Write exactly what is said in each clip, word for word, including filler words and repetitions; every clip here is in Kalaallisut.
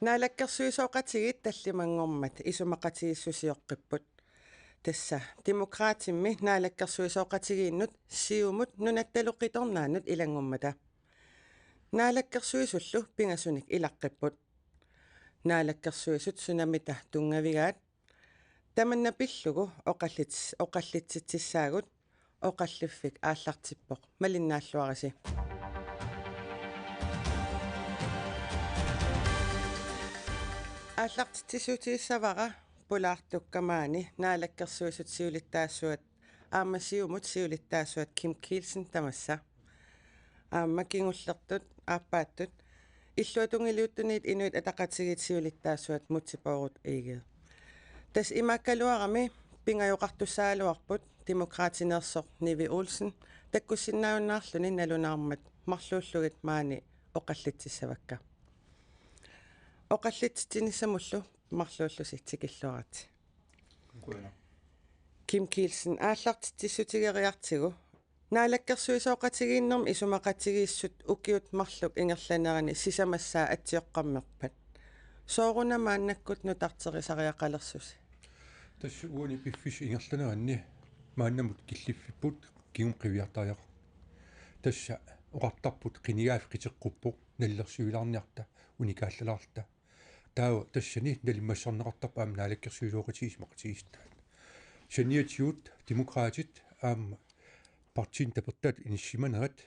Naalakkersuisooqatigiit tallimanngormat isumaqatigiissusioqqipput. Tassa Demokraatimmi naalakkersuisooqatigiinnut Siumut Nunattalu Qitornaannut ilanngummata. Naalakkersuisullu pingasunik ilaqqipput. Naalakkersuisut sunamita tunngavigaat? Tamanna pillugu oqallit-, oqallitsitsissaagut. Oqalliffik aallartippoq, malinnaalluarisi. Aallartitsissutigissavara pulaartukka maani Naalakkersuisut siulittaasuat aamma Siumut siulittaasuat Kim Kielsen tamassa. Aamma kingullertut aappaattut illuatungiliuttunit Inuit Ataqatigiit siulittaasuat Múte Bourup Egede. Tassa imaakkaluarami pingajoqartussaagaluarput Demokraatineersoq Nivi Olsen, takkussinnaajunnaarluni nalunaarmat marluullugit maani oqallitsissavakka. Oqallitsitsinissamullu marluullusi tikilluaritsi. Qujanaq. Kim Kielsen, aallartitsissutigeriartigu. Naalakkersuisooqatigiinnermi isumaqatigiissut ukiut marluk ingerlaneranni sisamassaa atsioqqammerpat. Sooruna maannakkut nutarterisariaqalersusi? Tassa uani piffissap ingerlaneranni maannamut killiffipput kingumut qiviartariaqarpoq. Tassa oqartarput qinigaaffik qiteqquppoq, nalilersuilaarniarta, unikaallalaarta. Taava tassani nalimmassarneqartarpoq aamma naalakkersuisooqatigiit isumaqatigiissutaat. Saniatigut Demokraatit aamma partiinit tapertaatut inissimanerat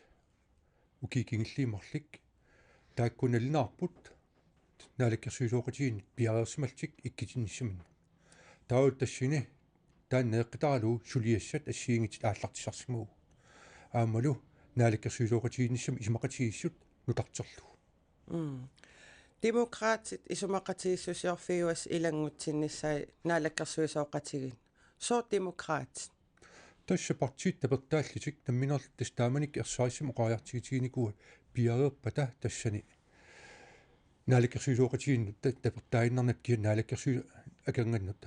ukiut kingulliit marluk, taakku nalunaarput naalakkersuisooqatigiinnut piareersimallutik ikkutinnissaminnik. Taava tassani taanna eqqitaralugu suliassat assigiinngitsut aallartissarsimavugut. Aammalu naalakkersuisooqatigiinnissamut isumaqatigiissut nutarterlugu. Mm. Demokraatit isumaqatigiissusiorfigivaat ilanngutsinnissaat naalakkersuisooqatigiinnut. Sooq Demokraatit? Tassa partiit tapertaallutik nammineerlutik tassa taamanikkut ersarissumik oqariartuutiginikuuaat piareerpata tassani naalakkersuisooqatigiinnut ta-, tapertaaginnarnata kisianni naalakkersuisut akornannut.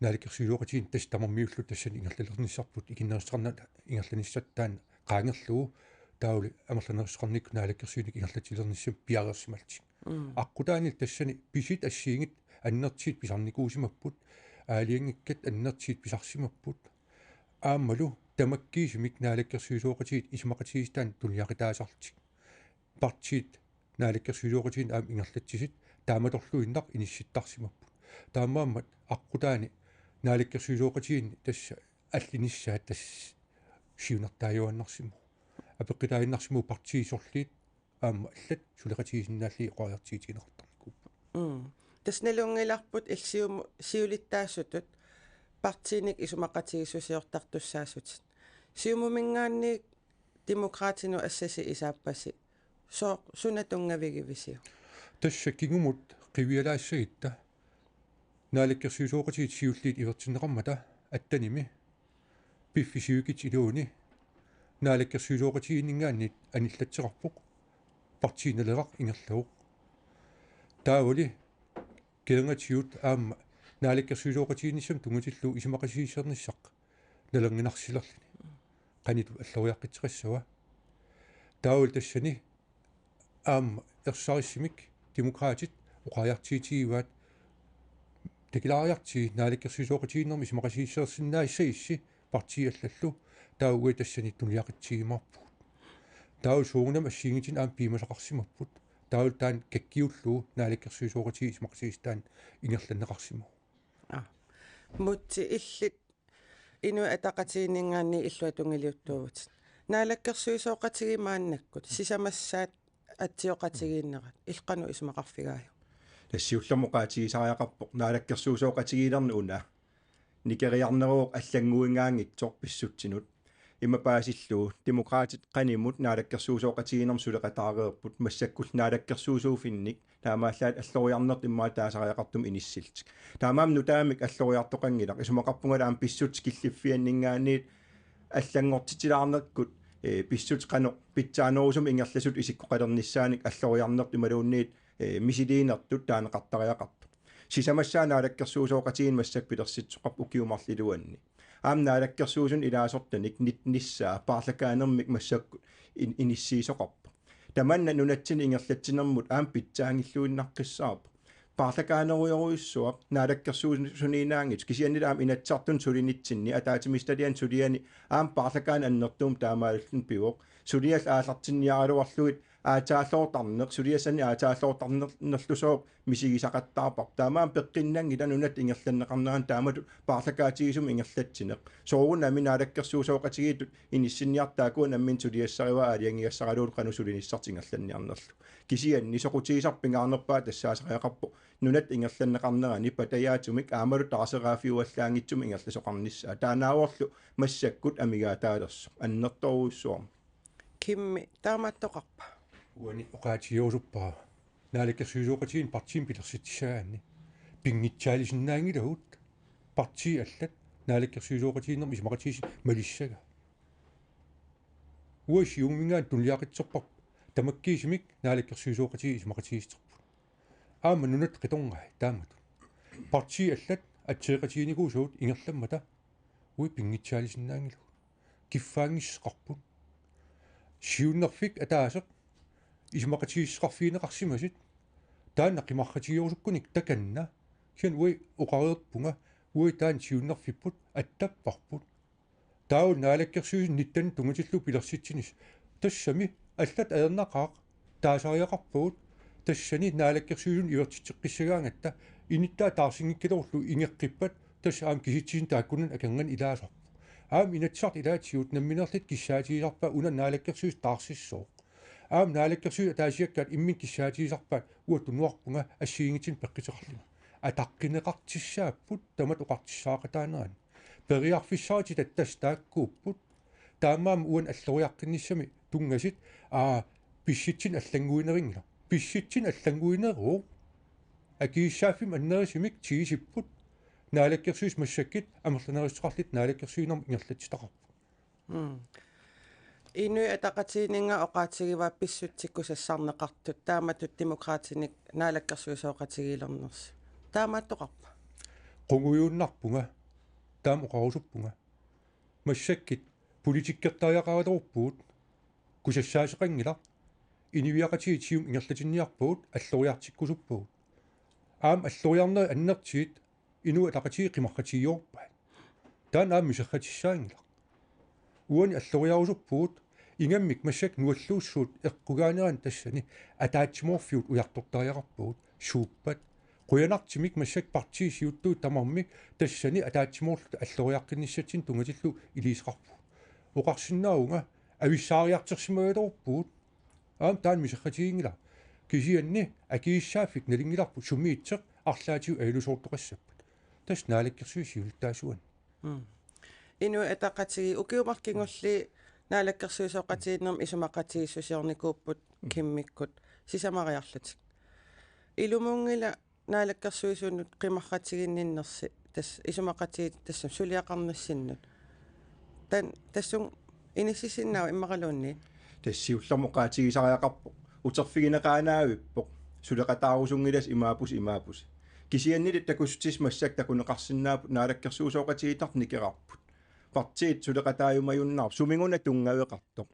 Naalakkersuisooqatigiinni tassa tamarmiullutik tassani ingerlalernissarput, ikinnerussuteqarnata ingerlanissartaa qaangerlugu, taavalu amerlanerussuteqarnikkut naalakkersuinikkut ingerlatsilernissamut piareersimallutik. Mm. Aqqutaani tassani pisut assigiinngitsut annertuut pisarnikuusimapput, aalajangiikkat annertuut pisarsimapput. Aammalu tamakkiisumik naalakkersuisooqatigiit isumaqatigiissutaannut tunniaqataasarlutik. Partiit naalakkersuisooqatigiinnut aamma ingerlatsisut taamatorluinnaq inissittarsimapput. Taamaammat aqqutaani naalakkersuisooqatigiinni tassa allinissaat tassa siunertaajuaannarsimavoq. Apeqqutaaginnarsimavoq partiit sorliit aamma allat suleqatigisinnaallugit oqariartuutigineqartarnikuupput. Mm. Tassa nalunngilarput illit Siumut siulittaasutut partiinik isumaqatigiissusiortartussaassutit. Siumuminngaanniit Demokraatinut assasi isaappasi. Sooq, suna tunngavigivisiuk? Tassa kingumut qivialaassagutta naalakkersuisooqatigiit siulliit ivertinneqarmata attenimi piffissap sivikitsup iluani naalakkersuisooqatigiinninngaanniit anillatseqarpoq, Partii Naleraq ingerlavoq. Taavali kingornatigut aamma naalakkersuisooqatigiinnissamut tunngatillugu isumaqatigiissereernissaq nalorninarsilerluni. Qanoq alloriaqqissassava? Taavalu tassani aamma ersarissumik Demokraatit oqariartuutigivaat takulaariartigit naalakkersuisooqatigiinnermi isumaqatigiissereersinnaassagussi partiit allallu, taava uagut tassani tunniaqatigiimaarpugut. Taava soorunami assigiinngitsunik aamma piumasaqarsimapput. Taava taanna kakkiullugu naalakkersuisooqatigiit isumaqatigiissutaannut ingerlanneqarsimavoq. Aa. Múte, illit Inuit Ataqatigiinninngaanniit illuatungiliuttuuvutit. Naalakkersuisooqatigiit maannakkut sisamassaat atsioqatigiinnerat illit qanoq isumaqarfigaajuk? Tassa siullermik oqaatigisariaqarpoq naalakkersuisooqatigiilerneq una nikeriarneruvoq allannguinngaanngitsoq pissutsinut. Ima paasillugu Demokraatit qanimut naalakkersuisooqatigiinnermut suleqataareerput, massakkullu naalakkersuisuufinnik taamaallaat alloriarnertut immaqa taasariaqartumik inissillutik. Taamaammat nutaamik alloriartoqanngilaq, isumaqarpunga aamma pissutsit killiffianninngaanniit allanngortitsilaarnerukkut, ee, pissutsit qanoq pitsaanerusumik ingerlasutut isikkoqalernissaanik alloriarnertut imaluunniit, ee, misiliinertut taaneqartariaqarput. Sisamassaat naalakkersuisooqatigiinneq massakkut pilersitsisoqarpoq ukiut marluk iluanni. Aamma naalakkersuisunut ilaasortanik nittenissaq paarlakaanermik massakkut in-, inissiisoqarpoq. Tamanna nunatsinni ingerlatsinermut aamma pitsaanngilluinnaqqissaarpoq. Paarlakaanerujorujussuaq naalakkersuisuniinnaanngitsoq, kisianni aamma Inatsisartuni sulinitsinni ataatsimiititaliani suliani aamma paarlakaaneq annertuumik taamaalilluni pivoq. Suliallu aallartinniaraluarlugit aatsaalloortarneq, suliassannik aatsaalloortarnerlusooq misigisaqattaarparput. Taamaammat peqqinnanngilaq nunatta ingerlanneqarnerani taamatut paarlakaatigisumik ingerlatsineq. Soorunami naalakkersuisooqatigiittut inissinniartut taakku nammineq suliassarivaat aalajangigassaralugu qanoq sulinissartik ingerlanniarnerlu. Kisianni soqutigisaq pingaarnerpaaq tassaasariaqarpoq nunatta ingerlanneqarnerani patajaatsumik aammalu taarseraaffiuallaanngitsumik ingerlasoqarnissaa. Taannaavorlu massakkut amigaataalersoq annertoorujussuarmik. Kimmi, taamaattoqarpa? Uani oqaatigerusuppara. Naalakkersuisooqatigiinni partiimik pilersitsissagaanni pinngitsaalisinnaanngilagut. Partiit allat naalakkersuisooqatigiinnermut isumaqatigiissut malissagaa. Uanga Siumuminngaanniit tunuliaqutserparput tamakkiisumik naalakkersuisooqatigiit isumaqatigiissuterput. Aamma nunatta qitorngai taamatut. Partiit allat atseeqatiginikuusagut ingerlammata uagut pinngitsaalisinnaanngilagut. Kiffaanngissuseqarput. Siunnerfik ataaseq isumaqatigiissuteqarfigineqarsimasut taanna qimarratigerusukkunik takanna. Kisianni uagut oqareerpunga uagut taanna siunnerfipput attapparput. Taava naalakkersuisut nitten tunngatillugu pilersitsinissaq. Tassami allat ajornaqaaq taasariaqarpagut tassani naalakkersuisunut ivertitseqqissagaangatta inuttaa taarsinngikkaluarlugu ingeqqippat tassa aamma kisitsisit taakkunani akornanni ilaasarpoq. Aamma Inatsisartut ilaatigut nammineerlutik kissaatigisarpaat una naalakkersuisut taarsissooq. Aamma naalakkersuisut ataasiakkaat imminnut kissaatigisarpaat uanga tunuarpunga assigiinngitsunik peqquteqarlunga. Ataqqineqartussaapput tamat oqartussaaqataanerani. Periarfissarititat tassa taakkuupput. Taamaammat uani alloriaqqinnissami tunngasut aa pissutsit allannguinerinngillat. Pissutsit allannguineruvoq. Akisussaaffimmik annerusumik tigusippoq. Naalakkersuisut massakkut amerlanerussuteqarlutik naalakkersuinermut ingerlatsitaqarput. Mm. Inuit Ataqatigiinninngaanniit oqaatigivaat pissutsikkusassarneqartut taamatut Demokraatinik naalakkersuisooqatigiilernersut. Taamaattoqarpa? Qungujuinnarpunga, taama oqarusuppunga. Massakkut politikkertariaqaraluarpugut, kusassaasoqanngilaq, inuiaqatigiit siumut ingerlatinniarpagut alloriartikkusuppagut. Aamma alloriarnerit annertuut Inuit Ataqatigiit qimarratigiuarpaat. Taanna aamma isertitassaanngilaq. Uani alloriarusuppugut ingammik massakkut nualluussuut eqqugaanerani tassani ataatsimoorfigut ujartortariaqarpagut suuppat. Qujanartumik massakkut partiit siuttuut tamarmik tassani ataatsimoorluta alloriaqqinnissatsinnik tunngatillugu iliuuseqarpugut. Oqarsinnaavunga avissaariartorsimagaluarpugut. Aamma taanna isertitassanngilara. Kisianni akisussaaffik nalunngilarput sumiittoq arlaatigut ajuusoortoqassappat. Tassa naalakkersuisut siulittaasuanni. Mm. Inuit Ataqatigiit ukiut marluk kingulliit naalakkersuisooqatigiinnermik isumaqatigiissusiornikuupput kimmikkut sisamariarlutik. Ilumunngila naalakkersuisunut qimarratiginninnersi tassa isumaqatigiit tassami suliaqarnissinnut. Tan tassunga inissisinnaava immaqaluunniit? Tassa siullermik oqaatigisariaqarpoq. Uterfigineqaanaavippoq. Suleqataarusunngilasi imaappusi imaappusi. Kisiannili takussutissat massakkut takuneqarsinnaapput naalakkersuisooqatigiittartut nikerarput. Partiit suleqataajumajunnaarput suminnguuna tunngaveqartoq.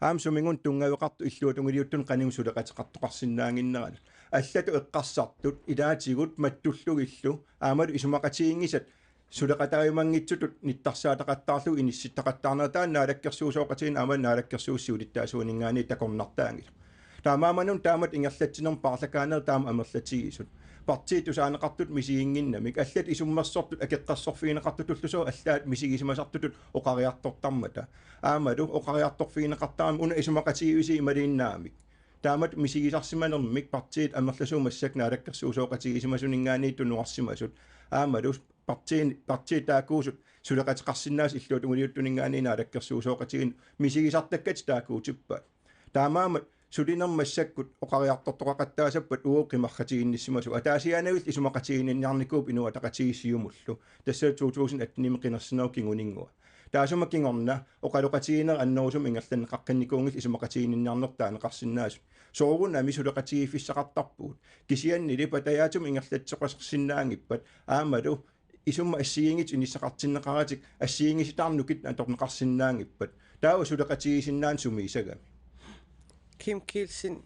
Aamma suminnguuna tunngaveqartoq illuatungiliuttunut qanimut suleqateqartoqarsinnaannginneranut. Allatut eqqarsartut, ilaatigut, mattullugillu, aammalu isumaqatiginngisat, suleqataajumanngitsutut nittarsaataqattaarlugu inissittaqattaarnerat taanna naalakkersuisooqatigiinni aammalu naalakkersuisut siulittaasuaninngaanniit takornartaanngilaq. Taamaammat una taamatut ingerlatsinermi paarlakaanerit taama amerlatigisut. Partiit tusaaneqartutut misiginnginnamik, allatut isummersortut akeqqersorfigineqartutullusooq allaat misigisimasartutut oqariartortarmata. Aammalu oqariartorfigineqartarami una isumaqatigiivisi imaluunniit naamik. Taamatut misigisarsimanermik partiit amerlasuut massakkut naalakkersuisooqatigiisimasuningaanniit tunuarsimasut. Aammalu partiit, partiit taakkuusut suleqateqarsinnaasut illuatungiliuttuninngaanniit naalakkersuisooqatigiinnut misigisartakkatik taakkuutippaat. Taamaammat sulinermi massakkut oqariartortoqaqattaassappat uagut qimarratiginnissimasut. Ataasiaannavik isumaqatiginninniarnikuupput Inuit Ataqatigiit Siumullu. Tassa to tusind atten-imi qinersinerup kinguninngua. Taassuma kingorna oqaloqatigiinnerit annerusumik ingerlanneqaqqinnikuunngillat isumaqatiginninniarnertut taaneqarsinnaasut. Soorunami suleqatigiiffissaqartarpugut. Kisiannili patajaatsumik ingerlatsisoqarsinnaanngippat aammalu isummat assigiinngitsut inissaqartinneqaratik assigiinngisitaarnukit atorneqarsinnaanngippat. Taava suleqatigiissinnaaneq sumiissagami. Kim Kielsen,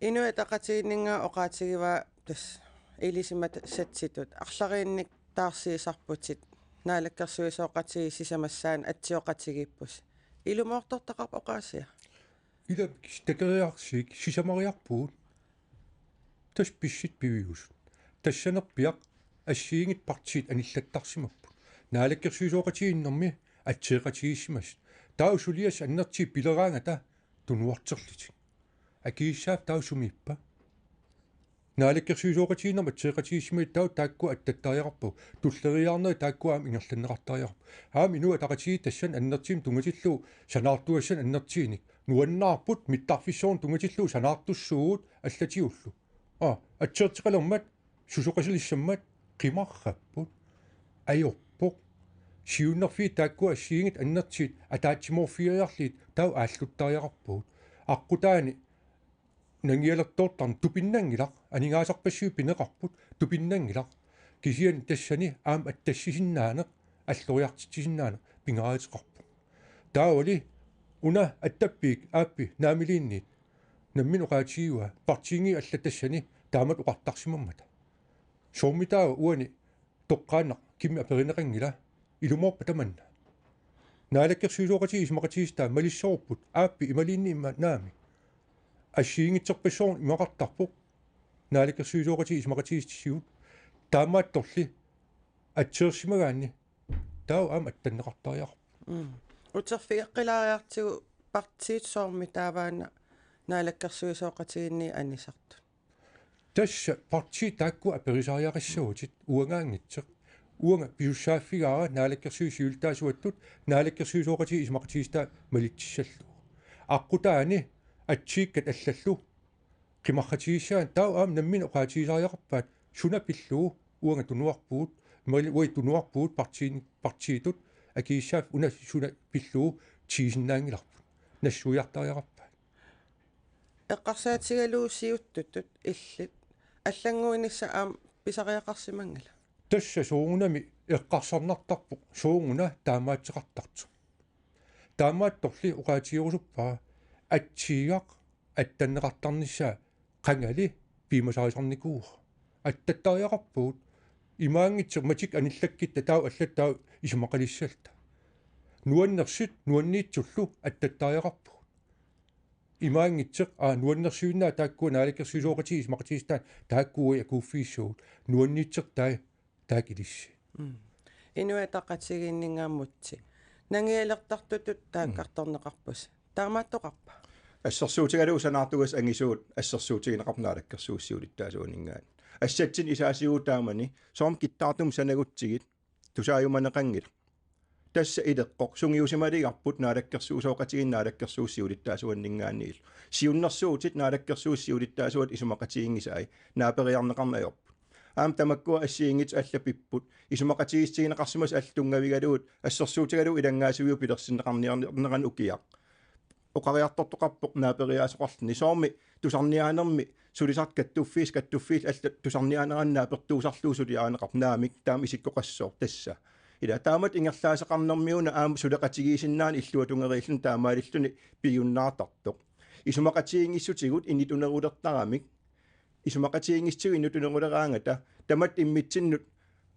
Inuit Ataqatigiinninngaanniit oqaatigivaa tassa ilisimasatsitut arlariinnik taarsiisarputit, naalakkersuisooqatigiit sisamassaannik atsioqatigiippusi. Ilumoortortaqarpa oqaasia? Ila takeriarsiik sisamariarpugut. Tassa pissit piviusut. Tassanerpiaq assigiinngitsut partiit anillattarsimapput. Naalakkersuisooqatigiinnermi atsioqatigiissimasut. Taava suliassat annertuut pileraangata tunuarterlutik. Akisussaaffik taava sumiippa? Naalakkersuisooqatigiinnermi atsioqatigiissimagit taava taakkua attattariaqarpagut. Tulleriiaarnerit taakkua aamma ingerlanneqartariaqarput. Aamma Inuit Ataqatigiit tassani annertuumik tunngatillugu sanaartugassanik annertuunik. Nuannaarput mittarfissuarnik tunngatillugu sanaartussuugut allatigullu. Aa, atserteqalermat, susoqasalissammat qimarrapput. Ajorpoq. Siunnerfiit taakkua assigiinngitsut annertuut ataatsimoorfigiarlugit taava aalluttariaqarpagut. Aqqutaani nangialertoortarneq tupinnanngilaq, aningaasarpassuit pineqarput, tupinnanngilaq. Kisianni tassani aamma attassisinnaaneq, alloriartitsisinnaaneq pingaaruteqarpoq. Taavali una attappiik aappi naamiliinniit nammineq oqaatigivaa, partiinngii allat tassani taamatut oqartarsimammata. Soormitaava uani toqqaannaq Kimmi aperineqanngila, ilumoorpa tamanna? Naalakkersuisooqatigiit isumaqatigiissutaat malissavarput aappi imaluunniit immaqa naamik. Assigiinngitsorpassuarnik imaqartarpoq naalakkersuisooqatigiit isumaqatigiissutissigut. Taamaattorli atsersimagaanni taava aamma attanneqartariaqarpoq. Mm. Uterfigeqqilaariartigu partiit soormitaavaana naalakkersuisooqatigiinni anisartut? Tassa partiit taakkua aperisariaqassavatit uangaanngitsoq. Uanga pisussaaffigaara naalakkersuisut siulittaasuattut naalakkersuisooqatigiit isumaqatigiissutaat malitsissallugu. Aqqutaani atsiikkat allallu qimarratigissavat taava aamma nammineq oqaatigisariaqarpaat suna pillugu uanga tunuarpugut, imaluunniit uagut tunuarpugut partiit, partiitut akisussaaffik una suna pillugu tigusinnaanngilarput. Nassuiartariaqarpaat. Eqqarsaatigalugu siuttutut illit allannguinissaq aamma pisariaqarsimanngila? Tassa soorunami eqqarsarnartarpoq sooruna taamaattoqartartoq. Taamaattorli oqaatigerusuppara atsiigaq attanneqartarnissaa qangali piumasarisarnikuuara. Attattariaqarpagut imaanngitsoq matikka anillakkutta taava allatut taava isumaqalissalluta. Nuannersut nuanniitsullu attattariaqarpagut. Imaanngitsoq, aa, nuannersuinnaat taakkua naalakkersuisooqatigiit isumaqatigiissutaat taakkua akuuffigissavagut. Nuanniitsoq taava taakku ilissi. Mm. Inuit Ataqatigiinninngaanniit Múte. Nangialertartutut taakkartorneqarpusi. Taamaattoqarpa? Assersuutigalugu sanaartugassat angisuut assersuutigineqarput naalakkersuisut siulittaasuaninngaanniit. Assatsinnut isaasigut taamani, soormi kittaartumik sanagutsigit, tusaajumaneqanngilaq. Tassa ileqqoq sungiusimaligarput naalakkersuisooqatigiinni naalakkersuisut siulittaasuaninngaanniillu. Siunnersuutit naalakkersuisut siulittaasuat isumaqatiginngisai naaperiarneqarneq ajorput. Aamma tamakkua assigiinngitsut allat pipput. Isumaqatigiissutigineqarsimasut allat tunngavigalugit assersuutigalugu ilanngaasiviup pilersinneqarniarnerani ukiaq. Oqariartortoqarpoq naaperiaasoqarluni. Soormi tusarniaanermi sulisartut kattuffiit, kattuffiit allat tusarniaanerannut naapertuusarlugu suliarineqarput naamik, taama isikkoqassooq tassa. Ila taamatut ingerlaasoqarnermi una aamma suleqatigiissinnaaneq illuatungeriilluni taamaalilluni pigiunnaartartoq. Isumaqatigiinngissutigut initunerulertaramik, isumaqatigiinngissutigut inituneruleraangata tamatta immitsinnut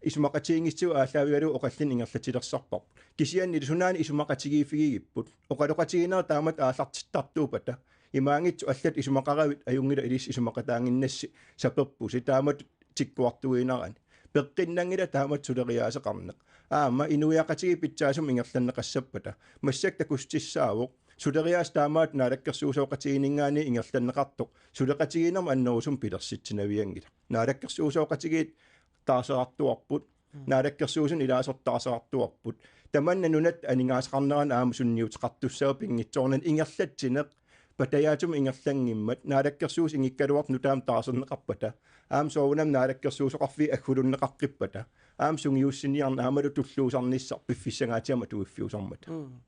isumaqatigiinngissutigut aallaavigalugu oqallinneq ingerlatilersarparput. Kisianni sunaana isumaqatigiiffigigipput. Oqaloqatigiinnerat taamatut aallartittartuuppata. Imaanngitsoq allatut isumaqaravit ajunngilaq ilissi isumaqataannginnassi saperpusi taamatut tikkuartuinerani. Peqqinnanngilaq taamatut suleriaaseqarneq. Aamma inuiaqatigiit pitsaasumik ingerlanneqassappata. Massakkut takussutissaavoq suleriaaseq taamaattut naalakkersuisooqatigiinninngaanniit ingerlanneqartoq suleqatigiinnermut annerusumik pilersitsinavianngilaq. Naalakkersuisooqatigiit taarserartuarput, mm, naalakkersuisunut ilaasortat taarserartuarput. Tamanna nunatta aningaasaqarnerani aamma sunniuteqartussaavoq pinngitsoornani ingerlatsineq, patajaatsumik ingerlanngimmat, naalakkersuisut ingikkaluartut nutaamik taarserneqarpata, aamma soorunami naalakkersuisoqarfiit aggulunneqaqqippata, aamma sungiussiniarneq aammalu tulluusarnissaq piffissangaatsiamik atuiffiusarmata. Mm.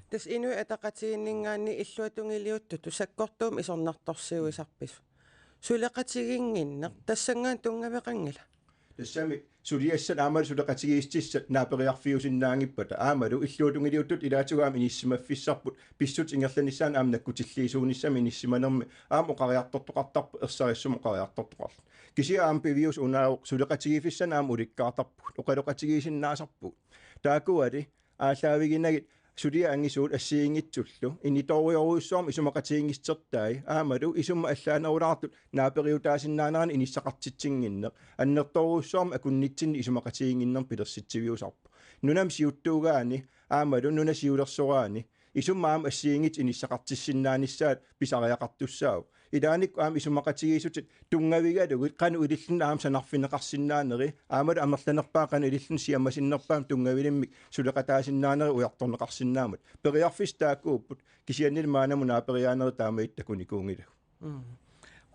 Tassa Inuit Ataqatigiinninngaanniit illuatungiliuttutut sakkortuumik isornartorsiuisarpisut. Suleqatigiinnginneq tassanngaanniit tunngaveqanngila? Tassami suliassat aammalu suleqatigiissutissat naaperiarfiusinnaanngippata aammalu illuatungiliuttut ilaatigut aamma inissisimaffissarput pissutsit ingerlanissaannut aamma nakkutilliisuunissamik inissisimanermi aamma oqariartortoqartarpoq ersarissumik oqariartortoqarluni. Kisianni aamma piviusuunaavoq suleqatigiiffissanik aamma ulikkaartarpugut oqaloqatigiissinnaasarpugut. Taakkuali aallaaviginagit suliat angisuut assigiinngitsullu initoorujorujussuarmik isumaqatigiinngitsortai aammalu isummat allaanerulaartut naaperiutaasinnaanerannik inissaqartitsinnginneq annertoorujussuarmik akunnitsinni isumaqatigiinnginnermik pilersitsiviusarpoq. Nunami siuttuugaanni aammalu nunap siulersoraanni isummat aamma assigiinngitsut inissaqartissinnaanissaat pisariaqartussaavoq. Ilaannikkut aamma isumaqatigiissutit tunngavigalugit qanoq ilillutik aamma sanarfigineqarsinnaaneri aammalu amerlanerpaat qanoq ilillutik siammasinnerpaamik tunngavilimmik suleqataasinnaaneri ujartorneqarsinnaammat. Periarfissat taakkuupput kisiannili maannamut naaperiaanerit taamaattut takunikuunngilagut. Mm.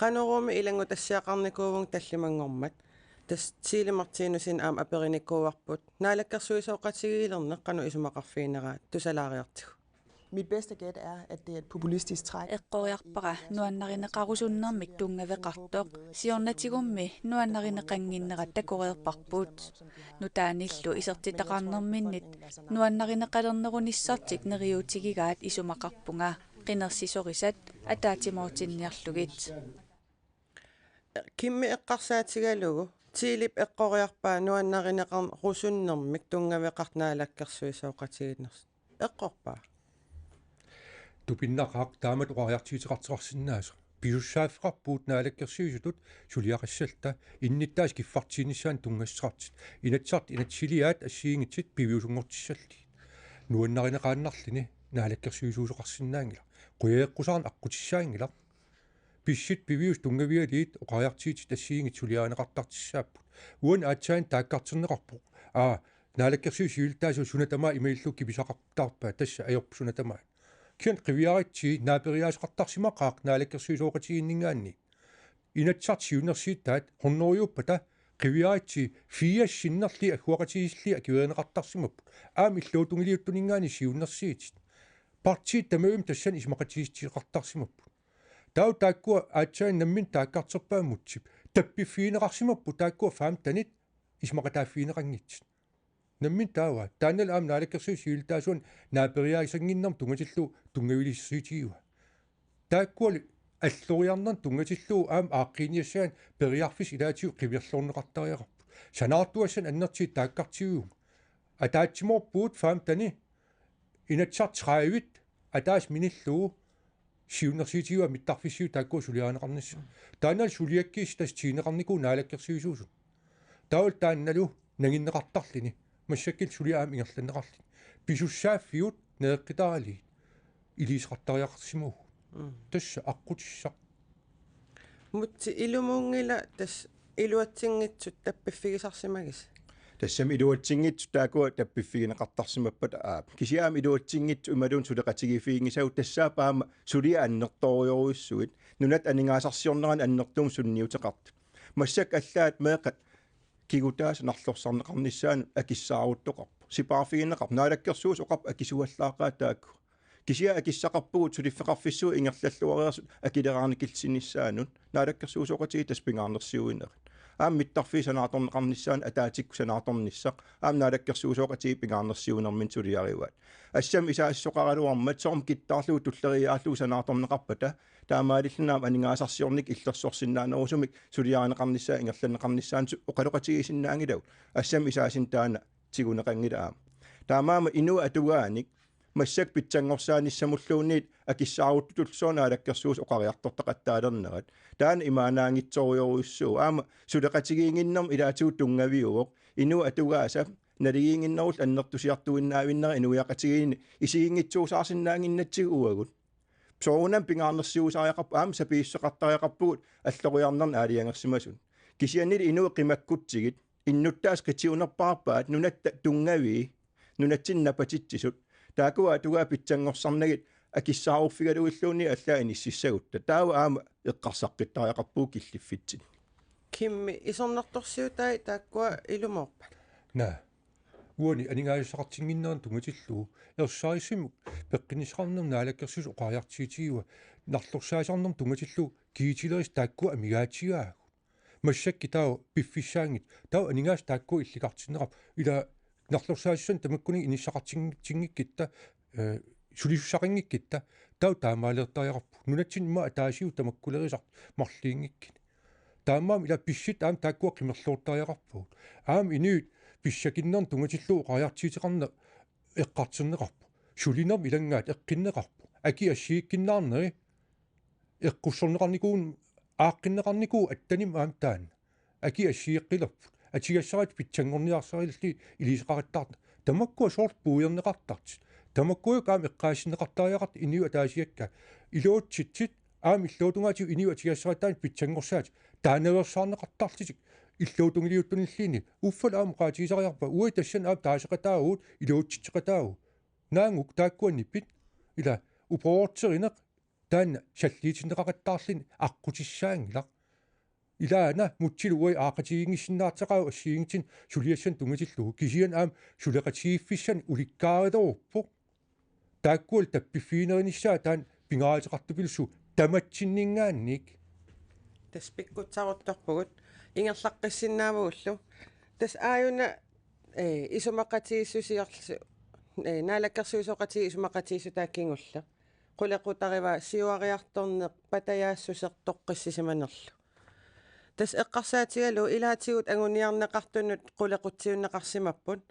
Qanormi ilanngutassiaqarnikuuvunga tallimanngormat. Tassa Siili Martinussen aamma aperinikuuarput naalakkersuisooqatigiilerneq qanoq isumaqarfigineraat tusalaariartigu. Mit bedste gæt er, at det er et populistisk træk. Eqqoriarpara nuannarineqarusunnermik tunngaveqartoq, siornatigummi nuannarineqannginnera takoreerparput. Nutaanillu isertitaqarnerminnit nuannarineqalernerunissartik neriuutigigaat isumaqarpunga, qinersisorisat ataatsimoortinniarlugit. Kimmi eqqarsaatigalugu Siilip eqqoriarpaa nuannarineqarusunnermik tunngaveqartoq naalakkersuisooqatigiinnersoq. Eqqorpaa. Tupinnaqaaq taamatut oqariartuuteqartoqarsinnaasoq. Pisussaaffeqarpugut naalakkersuisutut suliaqassalluta innuttaasut kiffartuunissaannut tunngassuteqartut. Inatsisartut inatsisiliaat assigiinngitsut piviusunngortissallugit. Nuannarineqaannarluni naalakkersuisuusoqarsinnaanngilaq. Qujaveqqusaarneq aqqutissaanngilaq. Pissutsit piviusut tunngavigalugit oqariartuutit assigiinngitsut suliarineqartartussaapput. Uani aatsaat taakkartorneqarpoq. Aa, naalakkersuisut siulittaasuat suna tamaat imaluunniit kipisaqartarpaat, tassa ajorput suna tamaat. Kisianni qiviaritsi naaperiaaseqartarsimaqaaq naalakkersuisooqatigiinninngaanniit. Inatsisartut siunnersuutaat hunnorujuuppata qiviaritsi firs sinnerlugit agguaqatigiissillugit akuerineqartarsimapput. Aamma illuatungiliuttuninngaanniit siunnersuutit. Partiit tamarmik tassani isumaqatigiissuteqartarsimapput. Taava taakkua aatsaat nammineq taakkartorpaat Mutsip. Tappiffigineqarsimapput taakkua femtenit isumaqataaffigineqanngitsut. Nammineq taava. Taannalu aamma naalakkersuisut siulittaasuat naaperiaasannginnermut tunngatillugu tunngavilersuutigaat. Taakkualu alloriarnermut tunngatillugu aamma aaqqiiniassagaanni periarfissat ilaatigut qiviarluarneqartariaqarput. Sanaartugassanik annertuumik taakkartuuvugut. Ataatsimoorpugut femteni Inatsisartut tredive ataaseq minillugu siunnersuutigaat mittarfissiuut taakkua suliarineqarnissaat. Taannalu suliakkiissut tassa tiguneqarnikuuvoq naalakkersuisuusut. Taavalu taannalu nanginneqartarluni. Massakkut suli aamma ingerlanneqarluni. Pisussaaffigut nereqqitaralugit iliuuseqartariaqarsimavugut. Mm. Tassa aqqutissaq. Mutsi ilumuunngilaq tassa iluatsinngitsut tappiffigisarsimagisi. Tassami iluatsinngitsut taakkua tappiffigineqartarsimappata aap. Kisianni aamma iluatsinngitsut imaluunniit suleqatigiiffiginngisagut tassaapput aamma suliat annertoorujorujussuit. Nunatta aningaasarsiorneranut annertuumik sunniuteqartut. Massakkut allaat meeqqat kigutaasa narlorsarneqarnissaannut akissaaruttoqarpoq. Sipaarfigineqarpoq. Naalakkersuisut oqarput akisuallaaqaat taakku. Kisianni akissaqarpugut suliffeqarfissuit ingerlalluareersut akileraarnikillisinnissaannut naalakkersuisooqatigiit tassa pingaarnersiuinerit. Aamma mittarfiit sanaartorneqarnissaannut ataatsikkut sanaartornissaq aamma naalakkersuisooqatigiit pingaarnersiuinermini suliarivaat. Assami isaassoqaraluarmat soormi kittaarlugu tulleriiaarlugu sanaartorneqarpata taamaalilluni aamma aningaasarsiornikkut illersorsinnaanerusumik suliarineqarnissaa ingerlanneqarnissaanut su-, oqaloqatigisinnaanngilagut. Assami isaasinni taanna tiguneqanngilaq aamma. Taamaammat inuit atugaanik massakkut pitsanngorsaanissamulluunniit akissaaruttutullu sooq naalakkersuisut oqariartortaqattaalernerat. Taanna imaannaanngitsorujorujussuuvoq. Aamma suleqatigiinnginnermut ilaatigut tunngaviuvoq. Inuit atugaasa naligiinnginnerullu annertusiartuinnaavinnera inuiaqatigiinni isiginngitsuusaarsinnaannginnatsigu uagut. Soorunami pingaarnersiuisariaqarpugut aamma sapiissuseqartariaqarpugut alloriarnerni aalajangersimasut. Kisiannili inuit qimakkutsigit innuttaasut qitiunerpaarpaat nunatta tunngavii nunatsinni napatitsisut. Taakkua atugaat pitsanngorsarnagit akissaaruffigalugilluunniit allaat inississagutta. Taava aamma eqqarsaqqittariaqarpugut killiffitsinni. Kimmi isornartorsiutai taakkua ilumuuppat? Naa. Uani aningaasaqartinnginnerani tunngatillugu ersarissumik peqqinnissaqarnermut naalakkersuisut oqariartuutigaat narlorsaasarnermut tunngatillugu kiitilerisut taakkua amigaatigaavut. Massakkut taava piffissaanngitsut. Taava aningaasat taakku illikartinneqarput. Ila nalorsaassuseq tamakkuninnga inissaqartinngikkitta, eh, sulisussaqanngikkutta. Taava taamaaliortariaqarpugut. Nunatsinni immaqa ataasiuut tamakkulerisartut marluinngikkuni. Taamaammat ila pisut aamma taakkua qimerloortariaqarpagut. Aamma inuit pissakinnernik tunngatillugu oqariartuuteqarneq eqqartorneqarpoq. Sulinermi ilanngaat eqqunneqarpoq. Akii assigiikkunnaarneri eqqussorneqarnikuuvoq, aaqqinneqarnikuuvoq attanimmi aamma taanna. Akii assigeqqilerput. Atugassaritsi pitsanngorniarsarillutik iliuuseqaqattaartut. Tamakkua soorlu puiorneqartartut. Tamakkuakkut aamma eqqaasinneqartariaqartut inuit ataasiakkaat. Iluatsitsit aamma illuatungaatigut inuit atugassaritsi taanna pitsanngorsaatit. Taannaveersaarneqartarlutik illuatungiliuttunilluunniit. Uffa aamma oqaatigisariaqarpa. Uagut tassani aamma taaseqataavugut, iluatsitseqataavugut. Naagga taakkua nipit. Ila upoorterineq taanna salliutinneqaqattaarluni aqqutissaanngilaq. Ilaana Múteli uagut aaqqatigiinngissinnaartaqaaq assigiinngitsunik suliassanik tunngatillugu, kisianni aamma suleqatigiiffissanik ulikkaarileruppoq. Taakkualu tappiffiginerinissaat taanna pingaaruteqartupilussuuvoq tamatsinninngaanniit. Tassa pikkutsaruttorpugut, ingerlaqqissinnaavugullu. Tassa aajuna, eh, isumaqatigiissusiorlu, eh, naalakkersuisooqatigiit isumaqatigiissutaa kingulleq. Qulequtarivaa siuariartorneq patajaassuseq toqqissisimanerlu. Tassa eqqarsaatigalugu ilaatigut anguniarneqartunut qulequtsiunneqarsimapput.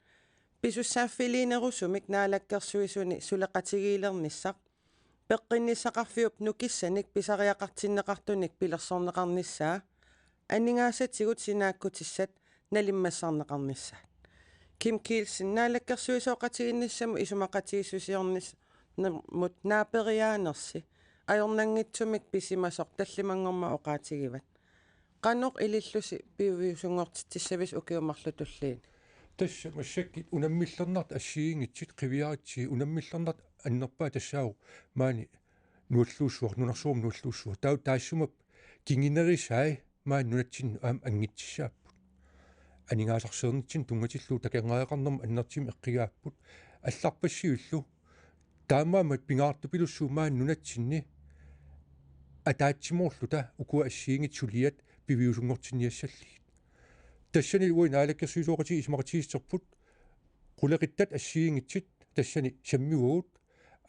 Pisussaaffiliinerusumik naalakkersuisuni suleqatigiilernissaq. Peqqinnissaqarfiup nukissanik pisariaqartinneqartunik pilersorneqarnissaa. Aningaasatigut sinaakkutissat nalimmassarneqarnissaat. Kim Kielsen naalakkersuisooqatigiinnissamut isumaqatigiissusiornissamut naaperiaanersi ajornanngitsumik pisimasoq tallimanngormat oqaatigivat. Qanoq ilillusi piviusunngortitsissavisi ukiut marluk tulliini? Tassa massakkut unammillernartut assigiinngitsut qiviaritsigit, unammillernartut annerpaaq tassaavoq maani nualluussuaq, nunarsuarmi nualluussuaq. Taava taassuma kingunerisai maani nunatsinni aamma anngitsissaapput. Aningaasarsiornitsinni tunngatillugu takornariaqarnermut annertuumik eqqugaapput. Allarpassuillu taamaammat pingaartupilussuuvoq maani nunatsinni ataatsimoorluta ukua assigiinngitsut suliat piviusunngortinniassallugit. Tassani uagut naalakkersuisooqatigiit isumaqatigiissuterput, qulequttat assigiinngitsut tassani sammivagut,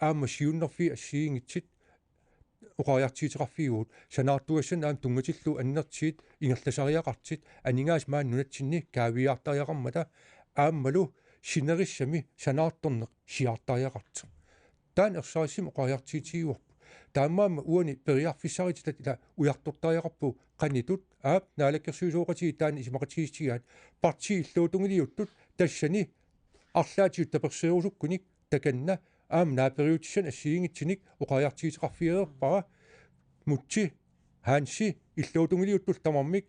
aamma siunnerfiit assigiinngitsut oqariartuuteqarfigivagut, sanaartugassanik aamma tunngatillugu annertuut ingerlasariaqartut, aningaasat maani nunatsinni kaaviiaartariaqarmata aammalu sinerissami sanaartorneq siaartariaqartoq. Taanna ersarissumik oqariartuutigivarput. Taamaammat uani periarfissarititat ila ujartortariaqarpagut qanoq ittut, aap, naalakkersuisooqatigiit taanna isumaqatigiissutigaat, partiit illuatungiliuttut tassani arlaatigut tapersersorusukkunik takanna aamma naaperiutissanik assigiinngitsunik oqariartuuteqarfigereerpara. Múte, Hansi illuatungiliuttullu tamarmik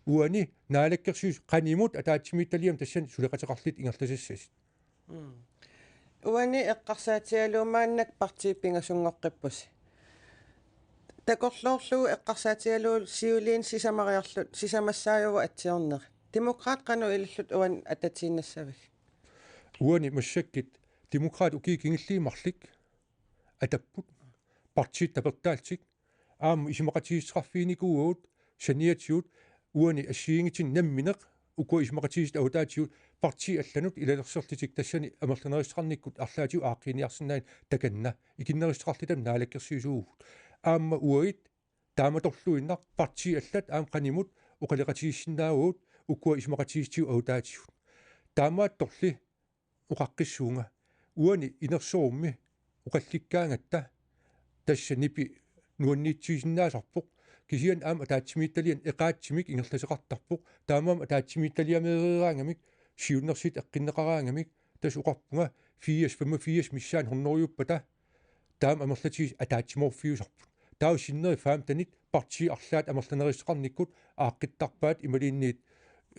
uani naalakkersuisut qanimut ataatsimiititaliami tassani suleqateqarlutik ingerlasassasut. Mm. Uani eqqarsaatigalugu maannakkut partiit pingasunngoqqippusi. Takorloorlugu eqqarsaatigalugu siuliini sisamariarlugu sisamassaajuvoq atsiornerit. Demokraatit qanoq ilillutik uani atatiinnassavigit? Uani massakkut Demokraatit ukiut kingulliit marluk atapput. Partiit tapertaallutik aamma isumaqatigiissuteqarfiginikuuagut saniatigut uani assigiinngitsunik nammineq ukua isumaqatigiissut avataatigut partiit allanut ilalersorlutik tassani amerlanerussuteqarnikkut arlaatigut aaqqiiniarsinnaaneq takanna ikinnerussuteqarlutami naalakkersuisuuvugut. Aamma uagut taamatorluinnaq partiit allat aamma qanimut oqaloqatigiissinnaavagut ukua isumaqatigiissutigut avataatigut. Taamaattorli oqaqqissuunga uani inersorummi oqallikkaangatta tassa nipi nuanniitsisinnaasarpoq, kisianni aamma ataatsimiititaliani eqaatsumik ingerlasoqartarpoq, taamaammat ataatsimiititaliameereeraangamik siunnersuut eqqunneqaraangamik tassa oqarpunga firs femogfirs missaani hundredejuppata taama amerlatigisut ataatsimoorfiusarput. Taava sinneri femtenit partiit arlaat amerlanerussuteqarnikkut aaqqittarpaat imaluunniit,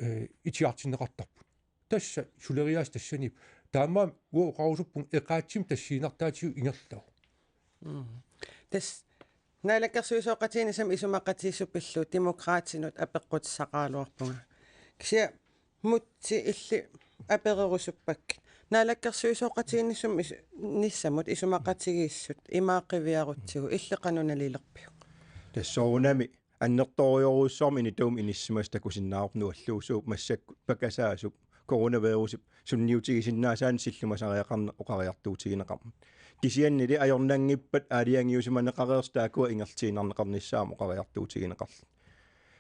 eh, itigartinneqartarput. Tassa suleriaaseq tassaniippoq. Taamaammat uanga oqarusuppunga eqaatsumik tassiinnartaatigut ingerlavoq. Mm. Tassa naalakkersuisooqatigiinnissamut isumaqatigiissutit pillugu Demokraatinut apeqqutissaqaraluarpunga. Kisianni Múte, illit apererusuppakkit. Naalakkersuisooqatigiinnissamut is-, nissamut isumaqatigiissut imaaqqiviarutsigu illit qanoq nalilerpiuk? Tassa soorunami annertoorujorujussuarmik inituumik inissisimasut takusinnaavoq nualluusuup massakkut pakasaasup coronavirusip sunniutigisinnaasaanut sillimasariaqarneq oqariartuutigineqarmat. Kisiannili ajornanngippat aalajangiusimaneqareersut taakkua ingerlatiinnarneqarnissaat oqariartuutigineqarluni.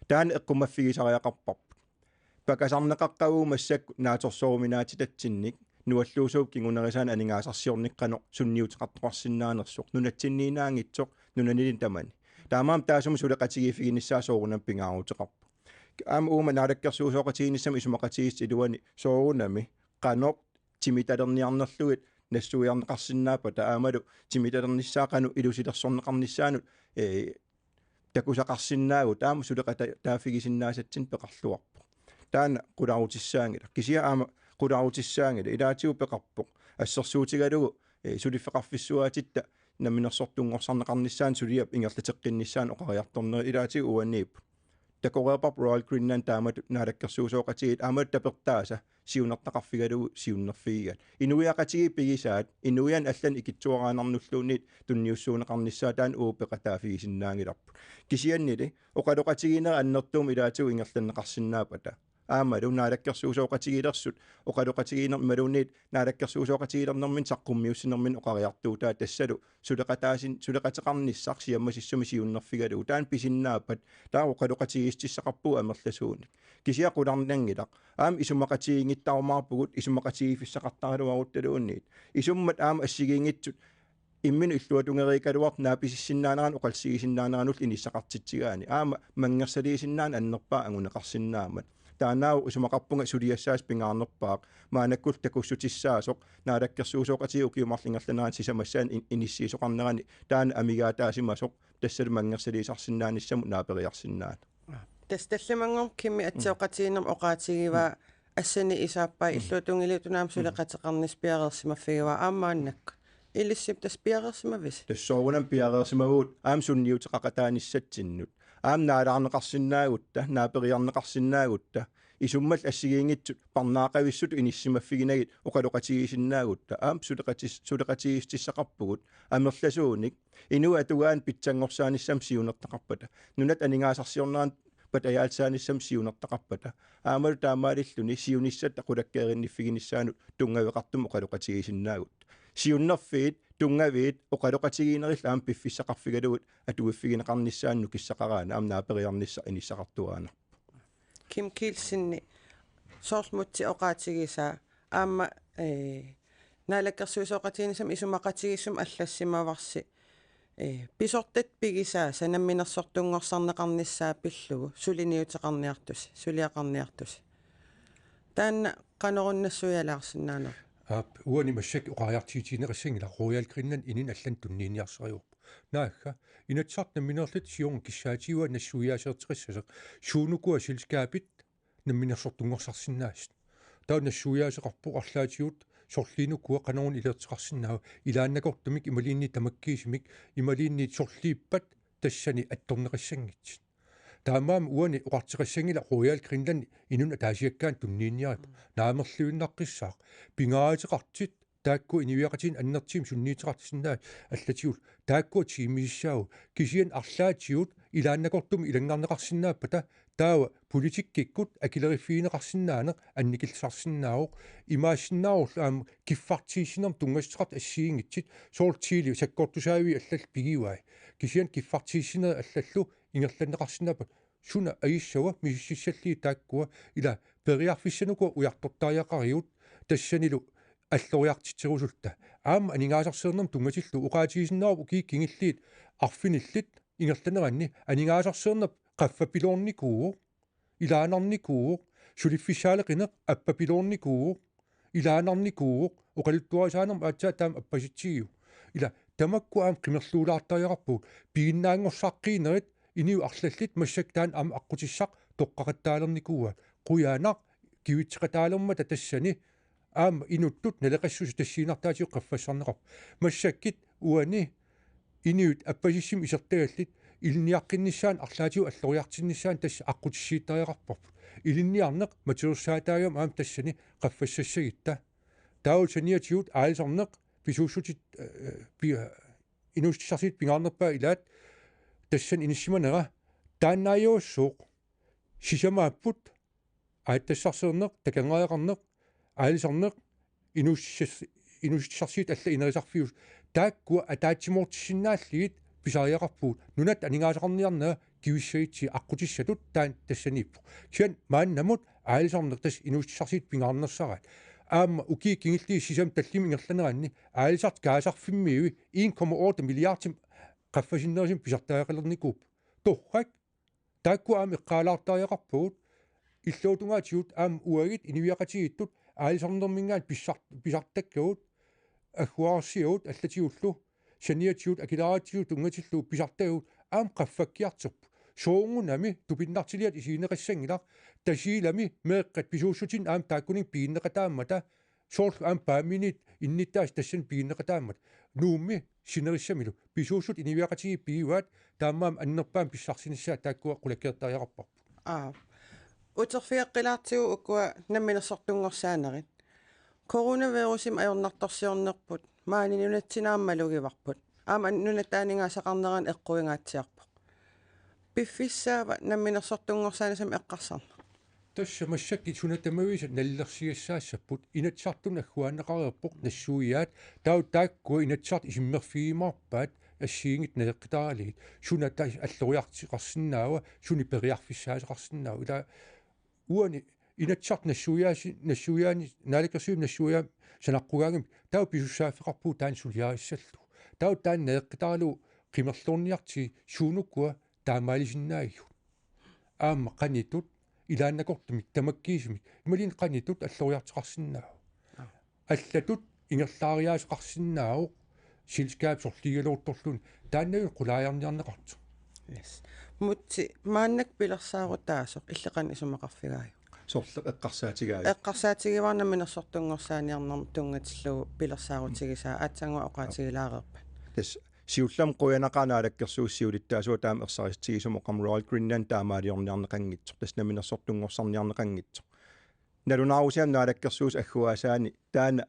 Taanna eqqumaffigisariaqarparput. Pakasarneqaqqavugut massakkut naatsorsooruminaatsitatsinnik nualluusuup kingunerisaanik aningaasarsiornikkut qanoq sunniuteqartoqarsinnaanersoq nunatsinniinnaanngitsoq nunanilinnut tamani. Taamaammat taassuma suleqatigiiffiginissaa soorunami pingaaruteqarpoq. Aamma uuma naalakkersuisooqatigiinnissamut isumaqatigiissut iluani soorunami qanoq timitalerniarnerlugit nassuiarneqarsinnaappata aammalu timitalernissaa qanoq ilusilersorneqarnissaanut, ee, takusaqarsinnaagut aamma suleqataaffigisinnaasatsinnut peqarluarpoq. Taanna qularutissaanngilaq. Kisianni aamma qularutissaanngilaq. Ilaatigut peqarpoq. Assersuutigalugu, ee, suliffeqarfissuaatitta namminersortunngorsarneqarnissaanut suliap ingerlateqqinnissaanut oqariartornerit ilaatigut uaniipput. Takoreerparput Royal Greenland taamatut naalakkersuisooqatigiit aamma tapertaasa siunertaqarfigalugu siunnerfigigaat. Inuiaqatigiit pigisaat, inuiannut allanut ikittuaraannarnulluunniit tunniussuunneqarnissaat taanna uagut peqataaffigisinnaanngilarput. Kisiannili oqaloqatigiinnerit annertuumik ilaatigut ingerlanneqarsinnaappata. Aammalu naalakkersuisooqatigiilersut oqaloqatigiinnermut imaluunniit naalakkersuisooqatigiilernermini saqqummiussinermini oqariartuutaat tassalu suleqataasin-, suleqateqarnissaq siammasissumik siunnerfigalugu. Taanna pisinnaappat, taava oqaloqatigiissutissaqarpugut amerlasuunik. Kisianni qularnanngilaq. Aamma isumaqatigiinngitsorumaarpugut, isumaqatigiiffissaqartaraluaruttaluunniit. Isummat aamma assigiinngitsut imminut illuatungeriikkaluartut naapisissinnaaneranut oqallisigisinnaaneranullu inissaqartitsigaanni. Aamma manngersaliisinnaaneq annerpaaq anguneqarsinnaammat. Taannaavoq isumaqarpunga suliassaasut pingaarnerpaaq. Maannakkullu takussutissaasoq, naalakkersuisooqatigiit ukiut marluk ingerlaneranni sisamassaannik in-, inissiisoqarnerani taanna amigaataasimasoq, tassalu manngersaliisarsinnaanissamut naaperiarsinnaaneq. Tassa tallimanngornermi Kimi atsioqatigiinnermut oqaatigivaa, assani isaappai illuatungiliuttut aamma suleqateqarnissaq piareersimaffigivaa aamma maannakkut. Ilissip tassa piareersimavisi? Tassa soorunami piareersimavugut aamma sunniuteqaqataanissatsinnut. Aamma naalaarneqarsinnaagutta, naaperiarneqarsinnaagutta, isummallu assigiinngitsut parnaaqavissutut inissisimaffiginagit oqaloqatigisinnaagutta, aamma suleqatis-, suleqatigiissutissaqarpugut amerlasuunik, inuit atugaannik pitsanngorsaanissamut siunertaqarpata, nunatta aningaasarsiorneranut patajaallisaanissamut siunertaqarpata, aammalu taamaalilluni siunissatta qulakkeerinniffiginiassaanut tunngaveqartumik oqaloqatigisinnaagutta. Siunnerfiit, tunngaviit oqaloqatigiinnerillu aamma piffissaqarfigalugit atuiffigineqarnissaannut nukissaqaraanni aamma naaperiarnissaq inissaqartuaannarpoq. Kim Kielsen, soorlu Mutsi oqaatigisaa aamma, ee, naalakkersuisooqatigiinnissamut isumaqatigiissumik allassimavarsi, ee, pisortat pigisaasa namminersortunngorsarneqarnissaa pillugu suliniuteqarniartusi, suliaqarniartusi. Taanna qanoruna nassuialaarsinnaanerit? Aap, uani massakkut oqariartuutigineqassanngilaq, Royal Greenland inunnut allanut tunniunniarsarivarput. Naagga, Inatsisartut nammineerlutik siorna kissaatigivaa nassuiaaseerteqassasoq, suunukua selskabit namminersortunngorsarsinnaasut. Taava nassuiaaseqarpoq arlaatigut sorliinukua qanoruna ileerteqarsinnaava, ilaannakortumik imaluunniit tamakkiisumik imaluunniit sorliippat tassani attorneqassanngitsut. Taamaammat uani oqartoqassanngilaq Royal Greenland inunnut ataasiakkaanut tunniunniarippoq. Naamerluinnaqqissaaq. Pingaaruteqartut taakku inuiaqatigiinni annertuumik sunniuteqarsinnaasut allatigullu. Taakkua tiimisissaagut. Kisianni arlaatigut ilaannakortumik ilanngarneqarsinnaappata taava politikkikkut akileriffigineqarsinnaaneq annikillisarsinnaavoq. Imaassinnaavorlu aamma kiffartuussinermut tunngassuteqartut assigiinngitsut, soorlu Chile sakkortusaaviit allallu pigivai. Kisianni kiffartuussinerit allallu ingerlanneqarsinnaappata, suna ajussavat misissutissallugit taakkua, ila periarfissanikua ujartortariaqarigut tassanilu alloriartitserusulluta. Aamma aningaasarsiornermut tunngatillugu oqaatigisinnaavarput ukiut kingulliit arfinillit ingerlaneranni aningaasarsiorneq qaffapiloornikuuvoq, ilaannarnikuuvoq, suliffissaaleqineq appapiloornikuuvoq, ilaannarnikuuvoq, oqaluttuarisaanermut aatsaat taama appasitsigiuk. Ila tamakku aamma qimerluulaartariaqarpugut, piginnaanngorsaqqiinerit inuit arlallit massakkut taanna aamma aqqutissaq toqqaqattaalernikuuaat. Qujanaq kivitseqataalermata tassani aamma inuttut naleqassuseq tassiinnartaatigut qaffassarneqarpoq. Massakkut uani inuit appasissumik isertagallit ilinniaqqinnissaannut arlaatigut alloriartinnissaanut tassa aqqutissiuuttariaqarparput. Ilinniarneq matuersaataagami aamma tassani qaffassassagutta. Taava saniatigut aalisarneq pisuussutit, eh, pi-, inuussutissarsiutit pingaarnerpaat ilaat tassani inissisimanera Taannaajussooq sisamaapput aatsitassarsiorneq, takanngariaqarneq, aalisarneq, inuussissas-, inuussutissarsiutit allat ineriartorfiusut. Taakkua ataatsimoortissinnaallugit pisariaqarpugut. Nunatta aningaasaqarniarneq kivissagutsigit aqqutissatut taanna tassaniippoq. Kisianni maannamut aalisarneq tassa inuussutissarsiutit pingaarnersaraat. Aamma ukiut kingulliit sisamat tallimat ingerlaneranni aalisartut kaasarfimmiui en komma otte milliardimik qaffasinnerusumik pisartariaqalernikuupput. Torrak, taakku aamma eqqaalaartariaqarpagut, illuatungaatigut aamma uagut inuiaqatigiittut aalisarnerminngaanniit pissar-, pisartakkagut, agguaassiagut allatigullu, saniatigut akileraatigut tunngatillugu pisartagagut aamma qaffakkiartorput. Soorunami tupinnartiliat isigineqassanngilaq, Tasiilami meeqqat pisuussutinik aamma taakkuninnga piginneqataammata, soorlu aamma Paamiuniit innuttaasut tassani piginneqataammata. Nuummi sinerissamilu pisuussutut inuiaqatigiit pigivaat, taamaammat annerpaamik pissarsinissaat taakkua qulakkeertariaqarparput. Aap. Uterfigeqqilaartigu ukua namminersortunngorsaanerit. Coronavirusimik ajornartorsiornerput maani nunatsinni aamma malugivarput. Aamma nunatta aningaasaqarnerani eqquingaatsiarpoq. Piffissaava namminersortunngorsaanissamut eqqarsarneq? Tassa massakkut suna tamaviisa nalilersugassaassapput, Inatsisartunut agguaanneqareerpoq nassuiaat, taava taakkua Inatsisartut isummerfigiumaarpaat assigiinngitsut naleqqitaralugit, suna ta-, alloriartoqarsinnaava, sunik periarfissaasoqarsinnaava, ila uani Inatsisartut nassuiaasi-, nassuiaani-, Naalakkersuisut nassuiaat sanaqqugaangamik, taava pisussaaffeqarpugut taanna suliarissallugu. Taava taanna naleqqitaralugu qimerluarniartigit suunukua taamaalisinnaagigut. Aamma qanittut ilaannakortumik tamakkiisumik, imaluunniit qanittut alloriartoqarsinnaavoq. Allatut ingerlaariaaseqarsinnaavoq selskabit sorliugaluartorluunniit, taannalu qulaajarniarneqartoq. Yes. Mutsi, maannakkut pilersaarutaasoq illit qanoq isumaqarfigaajuk? Sorleq eqqarsaatigaajuk? Eqqarsaatigivara namminersortunngorsaaniarnermut tunngatillugu pilersaarutigisaa, aatsaannguaq oqaatigilaareerpat? Tassa siullermik qujanaqaaq Naalakkersuisut siulittaasuata taama ersarissutigisumut, oqarmat Royal Greenland taamaaliorniarneqanngitsoq, tassa namminersortunngorsarniarneqanngitsoq. Nalunaarusiami Naalakkersuisut agguaasaanni taanna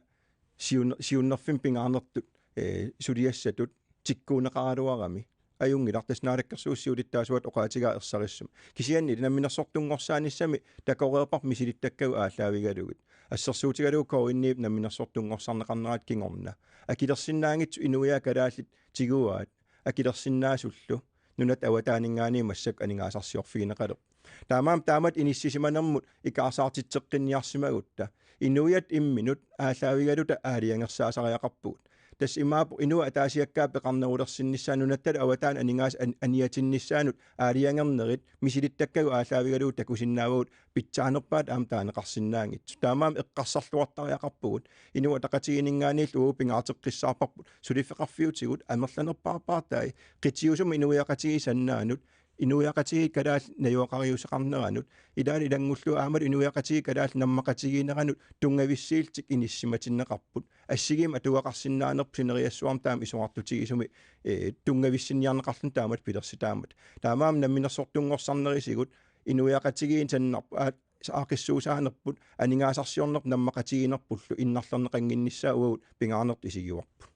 siun-, siunnerfimmik pingaarnertut, ee, suliassatut tikkuunneqaraluarami. Ajunngilaq, tassa Naalakkersuisut siulittaasuata oqaatigaa ersarissumik. Kisianni namminersortunngorsaanissamik takoreerparput misilittakkagut aallaavigalugit. Assersuutigalugu K N I-p namminersortunngorsarneqarnerata kingorna. Akilersinnaanngitsut inuiaat kalaallit tiguaat akilersinnaasullu nunatta avataaninngaanniit massakkut aningaasarsiorfigineqalerpoq. Taamaammat taamatut inissisimanermut ikaarsaartitseqqinniarsimagutta inuiattut imminnut aallaavigaluta aalajangersaasariaqarpugut. Tassa imaappoq inuit ataasiakkaat peqarnerulersinnissaannut, nunattalu avataani aningaasat an-, aniatinnissaannut aalajangernerit misilittakkagut aallaavigalugu takusinnaavagut, pitsaanerpaat aamma taaneqarsinnaanngitsoq. Taamaammat eqqarsarluartariaqarpugut. Inuit Ataqatigiinninngaanniillu uagut pingaaruteqqissaarparput suliffeqarfiutigut amerlanerpaarpaartai qitiusumik inuiaqatigiit sannaanut, inuiaqatigiit kalaallit najugaqariaaseqarneranut, ilaanni ilanngullugu aammalu inuiaqatigiit kalaallit nammaqatigiinneranut tunngavissiillutik inissisimatinneqarput. Assigiimmik atugaqarsinnaanerput sineriassuarmi taama isorartutigisumik, ee, tunngavissinniarneqarluni taamatut pilersitaammata. Taamaammat namminersortunngorsarnerisigut inuiaqatigiinni sannarput, aa-, aaqqissuussaanerput, aningaasarsiornerput nammaqatigiinnerpullu innarlerneqannginnissaa uagut pingaarnertut isigivarput.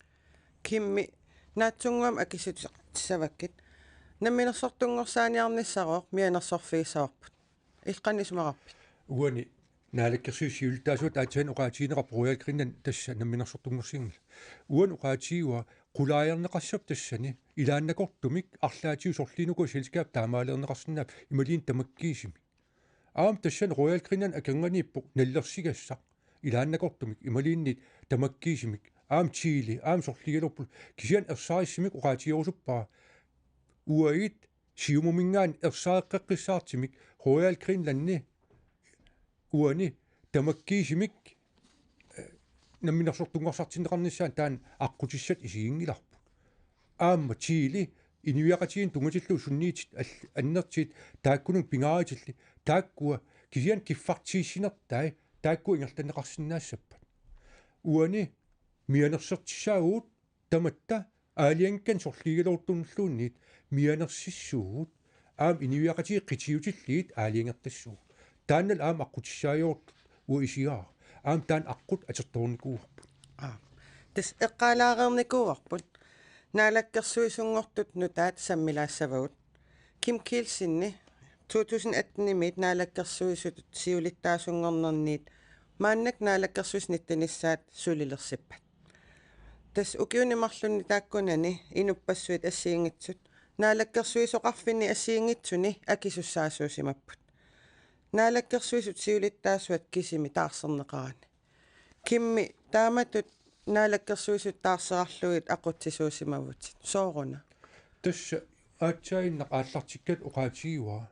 Kimmi, naatsunnguamik akissutissavakkit. Namminersortunngorsaaniarnissarooq mianersorfigissavarput. Illit qanoq isumaqarpit? Uani Naalakkersuisut siulittaasuata aatsaat oqaatigineqarpoq Royal Greenland tassa namminersortunngorsinngilaq. Uani oqaatigivara qulaajarneqassasoq tassani ilaannakortumik arlaatigut sorliit ukua selskabit taamaaliorneqarsinnaapput imaluunniit tamakkiisumik. Aamma tassani Royal Greenland akornanniippoq nalilersugassaq ilaannakortumik imaluunniit tamakkiisumik. Aamma Chile, aamma sorliugaluarpullu. Kisianni ersarissumik oqaatigerusuppara uagut Siumuminngaanniit ersareqqeqqissaartumik Royal Greenlandi uani tamakkiisumik, eh, namminersortunngorsartinneqarnissaanut taanna aqqutissatut isiginngilarput. Aamma Chile inuiaqatigiinnut tunngatillugu sunniutit all-, annertuut taakkununnga pingaarutillit, taakkua kisianni kiffartuussinertai taakkua ingerlanneqarsinnaassappat. Uani mianersortissaagut tamatta aalajangikkami sorliugaluartunulluunniit mianersissuugut, aamma inuiaqatigiit qitiutillugit aalajangertassuugut. Taannalu aamma aqqutissaajuartut uanga isigaara. Aamma taanna aqqut atortoornikuuarput. Aa. Tassa eqqaalaareernikuuarput. Naalakkersuisunngortut nutaat sammilaassavagut. Kim Kielsenip to tusind atten-imiit naalakkersuisut siulittaasunngornerniit maannakkut naalakkersuisut nittenissaat sulilersippat. Tassa ukiuni marlunni taakkunani inuppassuit assigiinngitsut naalakkersuisoqarfinni assigiinngitsuni akisussaasuusimapput. Naalakkersuisut siulittaasuat kisimi taarserneqarani. Kimmi, taamatut naalakkersuisut taarserarlugit aqutsisuusimavutit. Sooruna? Tassa aatsaannaq aallartikkat oqaatigivara.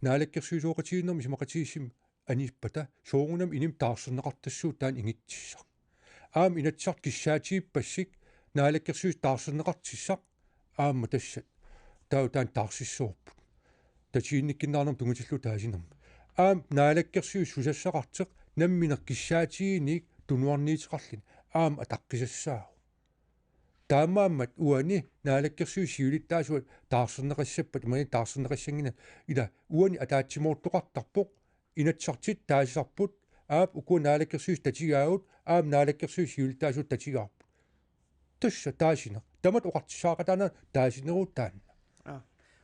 Naalakkersuisooqatigiinnermi isumaqatigiissummi anippata soorunami inimi taarserneqartassuuvoq taanna ingitsissaq. Aamma Inatsisartut kissaatigippassi naalakkersuisut taarserneqartissaq aamma tassa taava taanna taarsissavarput. Tatiginnikkinnaarnermut tunngatillugu taasinermi. Aamma naalakkersuisut susassaqartoq nammineq kissaatigiinnik tunuarniuteqarluni aamma ataqqisassaavoq. Taamaammat uani naalakkersuisut siulittaasuat taarserneqassappat imaluunniit taarserneqassanngillat, ila uani ataatsimoortoqartarpoq, Inatsisartut taasisarput, aap, ukua naalakkersuisut tatigaagut, aamma naalakkersuisut siulittaasuat tatigaarput. Tassa taasineq. Taamatut oqartussaaqataaneq taasineruvoq taanna. Aa.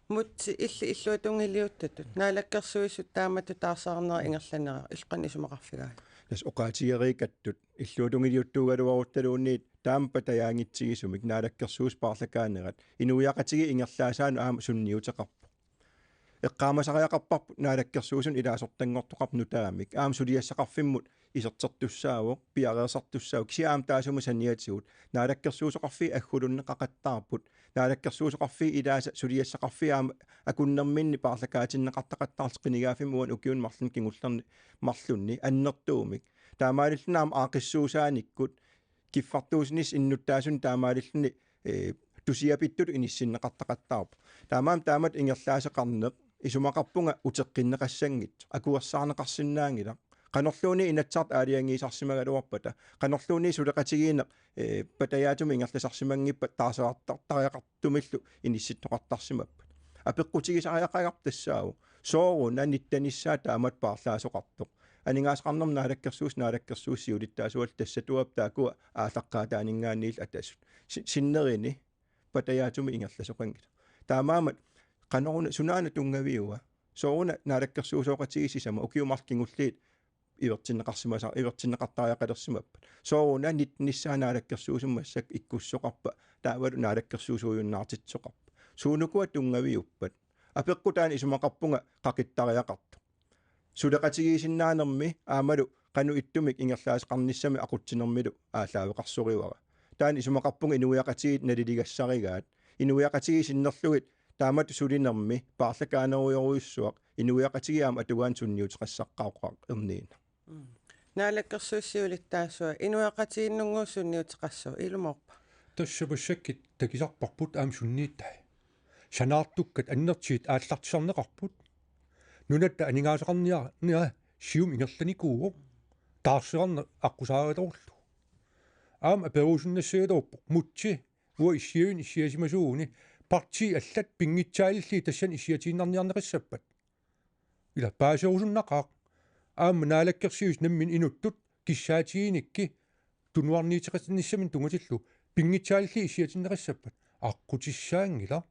Mutsi, illit illuatungiliuttutut naalakkersuisut taamatut taarsernerat ingerlanerat illit qanoq isumaqarfigaajuk? Tassa oqaatigereerikkattut illuatungiliuttuugaluaruttaluunniit taama patajaanngitsigisumik naalakkersuisut paarlakaanerat inuiaqatigiit ingerlaasaanut aamma sunniuteqarpoq. Eqqaamasariaqarparput naalakkersuisunut ilaasortanngortoqarpoq nutaamik. Aamma suliassaqarfimmut isertertussaavoq, piareersartussaavoq, kisianni aamma taassuma saniatigut. Naalakkersuisoqarfiit aggulunneqaqattaarput. Naalakkersuisoqarfiit ilaasa suliassaqarfiit aamma akunnerminni paarlakaatinneqartaqattaartut qinigaaffimmi uani ukiuni marlunni kingullerni marlunni annertuumik. Taamaalilluni aamma aaqqissuussaanikkut kiffartuussinissamut innuttaasunik taamaalilluni, eh, tusiapittutut inissinneqartaqattaarpoq. Taamaammat taamatut ingerlaaseqarneq isumaqarpunga uteqqinneqassanngitsoq, akuersaarneqarsinnaanngilaq. Qanorluunniit Inatsisartut aalajangiisarsimagaluarpata, qanorluunniit suleqatigiinneq, eh, patajaatsumik ingerlasarsimanngippat taarsertartariaqartumillu inissittoqartarsimappat. Apeqqutigisariaqagarput tassaavoq: Sooruna nittenissaa taamatut paarlaasoqartoq? Aningaasaqarnermut naalakkersuisut, naalakkersuisut siulittaasuat tassatuupput taakkua aallaqqaataaninngaanniillu atasut. Si-, sinnerini patajaatsumik ingerlasoqanngilaq. Taamaammat qanoruna sunaana tunngaviua? Sooruna naalakkersuisooqatigiit sisamat ukiut marluk kingulliit ivertinneqarsimasa-, ivertinneqartariaqalersimappat? Sooruna nittenissaa naalakkersuisumut massakkut ikkussoqarpa, taavalu naalakkersuisuujunnaartitsisoqarpa? Suunukua tunngaviuppat? Apeqqut taanna isumaqarpunga qaqittariaqartoq. Suleqatigiissinnaanermi aammalu qanoq ittumik ingerlaaseqarnissami aqutsinermilu aallaaveqarsorivara. Taanna isumaqarpunga inuiaqatigiit naliligassarigaat. Inuiaqatigiit sinnerlugit taamatut sulinermi paarlakaanerujorujussuaq inuiaqatigiit aamma atugaannik sunniuteqassaqqaarpoq erniinnaq. Mm. Naalakkersuisut siulittaasuat inuiaqatigiinninnguit sunniuteqassapput, ilumoorpa? Tassa massakkut takusarparput aamma sunniutai. Sanaartukkat annertuut aallartisarneqarput. Nunatta aningaasaqarniarneq siumut ingerlanikuuvoq. Taarserneq aqqusaarilerullugu. Aamma aperusunnassagaluarpoq: Mutsi, uanga issiavimmik issiasimasuuguni, partiit allat pinngitsaalillugit tassani issiatiinnarniarneqassappat? Ila paaserusunnaqaaq. Aamma naalakkersuisut nammineq inuttut kissaatigiinnikkut tunuarniuteqarnissaminut tunngatillugu pinngitsaalillugit issiatinneqassappat? Aqqutissaanngilaq.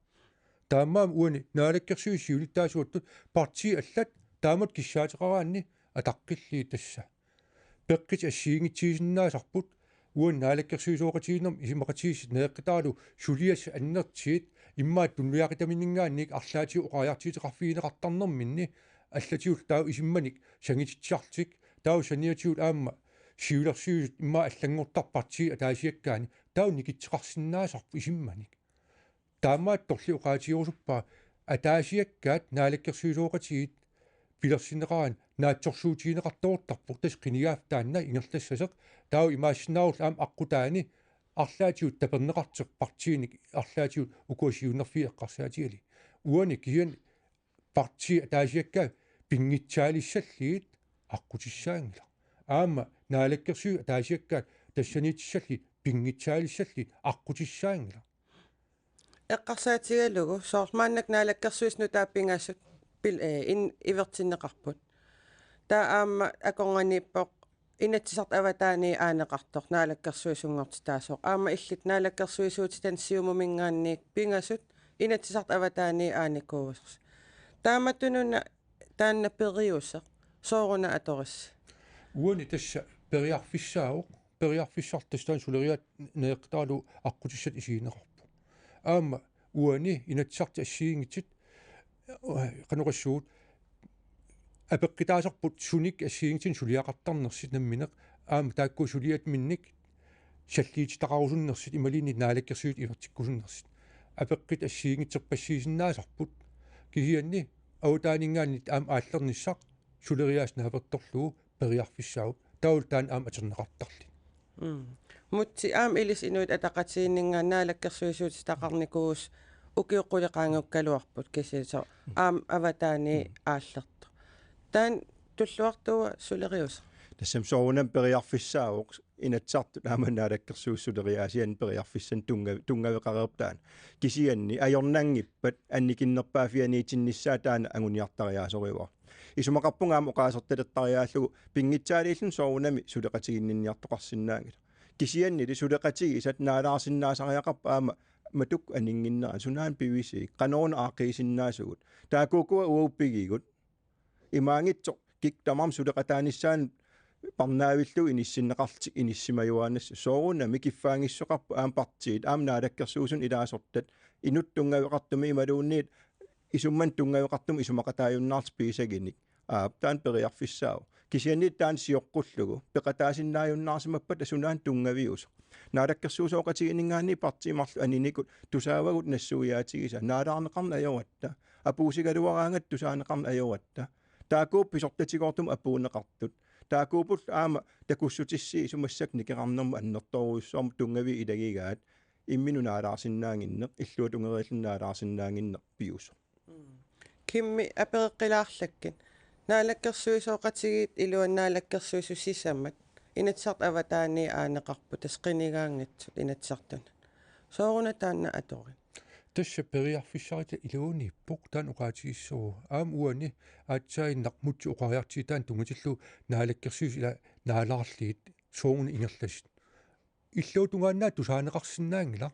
Taamaammat uani naalakkersuisut siulittaasuattut partiit allat taamatut kissaateqaraanni ataqqillugit tassa. Peqqutit assigiinngitsuusinnaasarput, uani naalakkersuisooqatigiinnermi isumaqatigiissut nereqqutaralu suliassat annertuut immaqa tunuliaqutaminngaanniit arlaatigut oqariartuuteqarfigineqartarnerminni allatigullu taava isummanik sangutitsisarlutik, taava saniatigut aamma siulersuisut immaqa allanngortarput partiit ataasiakkaani, taava nikitseqarsinnaasarput isummanik. Taamaattorli oqaatigerusuppara ataasiakkaat naalakkersuisooqatigiit pilersinneqarani naatsorsuutigineqartaruttarpoq, tassa qinigaaffik taanna ingerlassasoq, taava imaassinnaavoq aamma aqqutaani arlaatigut taperneqartoq partiinik arlaatigut ukua siunnerfiit eqqarsaatigalugit. Uani kisianni partiit ataasiakkaat pinngitsaalissallugit aqqutissaanngilaq. Aamma naalakkersuisut ataasiakkaat tassaniitissallugit pinngitsaalissallugit aqqutissaanngilaq. Eqqarsaatigalugu soorlu maannakkut naalakkersuisut nutaat pingasut pil-, eh, in-, ivertinneqarput. Taava aamma akornanniippoq Inatsisartut avataaniit aaneqartoq naalakkersuisunngortitaasoq. Aamma illit naalakkersuisuutitani Siumuminngaanniit pingasut Inatsisartut avataaniit aanikuusoq. Taamatununa taanna periuseq sooruna atorissi? Uani tassa periarfissaavoq, periarfissartut tassa taanna suleriaatsit naleqqitaralugu aqqutissat isigineqarpoq. Aamma uani Inatsisartut assigiinngitsut, eh, qanoq oqassuugut, apeqqutaasarput sunik assigiinngitsunik suliaqartarnersut nammineq, aamma taakkua suliat minnik salliutitaqarusunnersut imaluunniit naalakkersuisut ivertikkusunnersut. Apeqqutit assigiinngitsorpassuusinnaasarput. Kisianni avataaninngaanniit aamma aallernissaq suleriaaseq naapertorlugu periarfissaavoq. Taavalu taanna aamma atorneqartarlugu. Mm. Mutsi aamma ilissi Inuit Ataqatigiinninngaanniit naalakkersuisuutitaqarnikuusoq ukiut qulit qaangiukkaluarput kisianni soorlu aamma avataaniit aallertoq. Taanna tulluartuua suleriuseq? Tassami soorunami periarfissaavoq Inatsisartut aamma Naalakkersuisut suleriaasiannut periarfissanik tunngavi-, tunngaveqareerput taanna. Kisianni ajornanngippat annikinnerpaaffianiitinnissaa taanna anguniartariaasoraara. Isumaqarpunga aamma oqaasertalettariaallugu pinngitsaaliilluni soorunami suleqatiginninniartoqarsinnaanngilaq. Kisiannili suleqatigisat naalaarsinnaasariaqarput aamma matukkut aninnginnerani sunaana pivisiuk, qanoruna aaqqiisinnaasugut. Taakkuukua uagut pigigut. Imaanngitsoq kikkut tamarmik suleqataanissaannut parnaavillugu inissinneqarlutik inissimajuaannassasut. Soorunami kiffaanngissuseqarpoq aamma partiit, aamma naalakkersuisunut ilaasortat, inuk tunngaveqartumik imaluunniit isummannik tunngaveqartumik isumaqataajunnaarlutik piisaginik. Aap, taanna periarfissaavoq. Kisianni taanna sioqqullugu peqataasinnaajunnaarsimappata sunaana tunngaviusoq. Naalakkersuisooqatigiinninngaanniit partiit marluk aninikut tusaavagut nassuiaatigisaat, naalaarneqarneq ajoratta, apuussigaluaraangatta tusaaneqarneq ajoratta. Taakkuupput pisortatigoortumik apuunneqartut. Taakkuupput aamma takussutissiisut massakkut nikerarnermut annertoorujussuarmik tunngaviit ilagigaat. Imminut naalaarsinnaannginneq, illuatungeriit naalaarsinnaannginneq piusoq. Mm. Kimmi, apereqqilaarlakkit. Naalakkersuisooqatigiit iluanni naalakkersuisut sisamat Inatsisartut avataaniit aaneqarput, tassa qinigaanngitsut Inatsisartunut. Sooruna taanna atorit? Tassa periarfissarita iluaniippoq, taanna oqaatigissavarput. Aamma uani aatsaaginnaq Mutsi oqariartuutaa tunngatillugu naalakkersuisut ila naalaarlugit sooruna ingerlasut. Illuatungaannaat tusaaneqarsinnaanngilaq.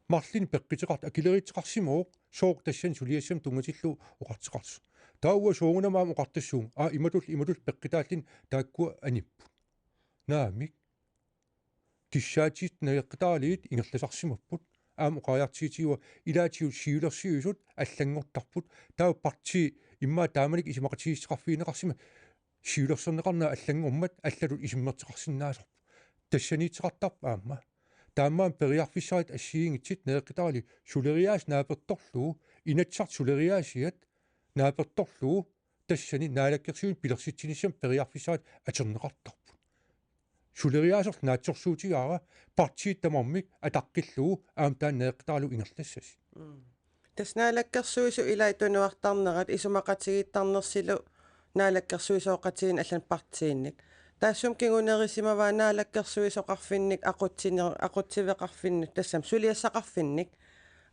Marlunnik peqquteqartoq akileriitseqarsimavoq, sooq tassani suliassamik tunngatillugu oqartoqartoq. Taava soorunami aamma oqartassavunga, aa, imatullu, imatullu peqqutaalluni taakkua anipput. Naamik. Kissaatitit naleqqitaralugit ingerlasarsimapput. Aamma oqariartuutigaara ilaatigut siulersuisut allanngortarput. Taava partii immaqa taamanikkut isumaqatigiissuteqarfigineqarsimapput. Siulersorneqarneq allanngormat allatut isummerteqarsinnaasarpoq. Tassaniittoqartarpoq aamma. Taamaammat periarfissarita assigiinngitsut naleqqitaralugit suleriaaseq naapertorlugu, Inatsisartut suleriaasiat naapertorlugu, tassani naalakkersuisut pilersitsinissamut periarfissarita atorneqartarput. Suleriaaserlu naatsorsuutigaara partiit tamarmik ataqqillugu aamma taanna naleqqitaralugit ingerlassasut. Mm. Tassa naalakkersuisut ilaat tunuartarnerat isumaqatigiittarnersilu naalakkersuisooqatigiinneq allanut partiinik. Taassuma kingunerisimavaa naalakkersuisoqarfinnik aqutsiner-, aqutsiveqarfinnut, tassami suliassaqarfinnik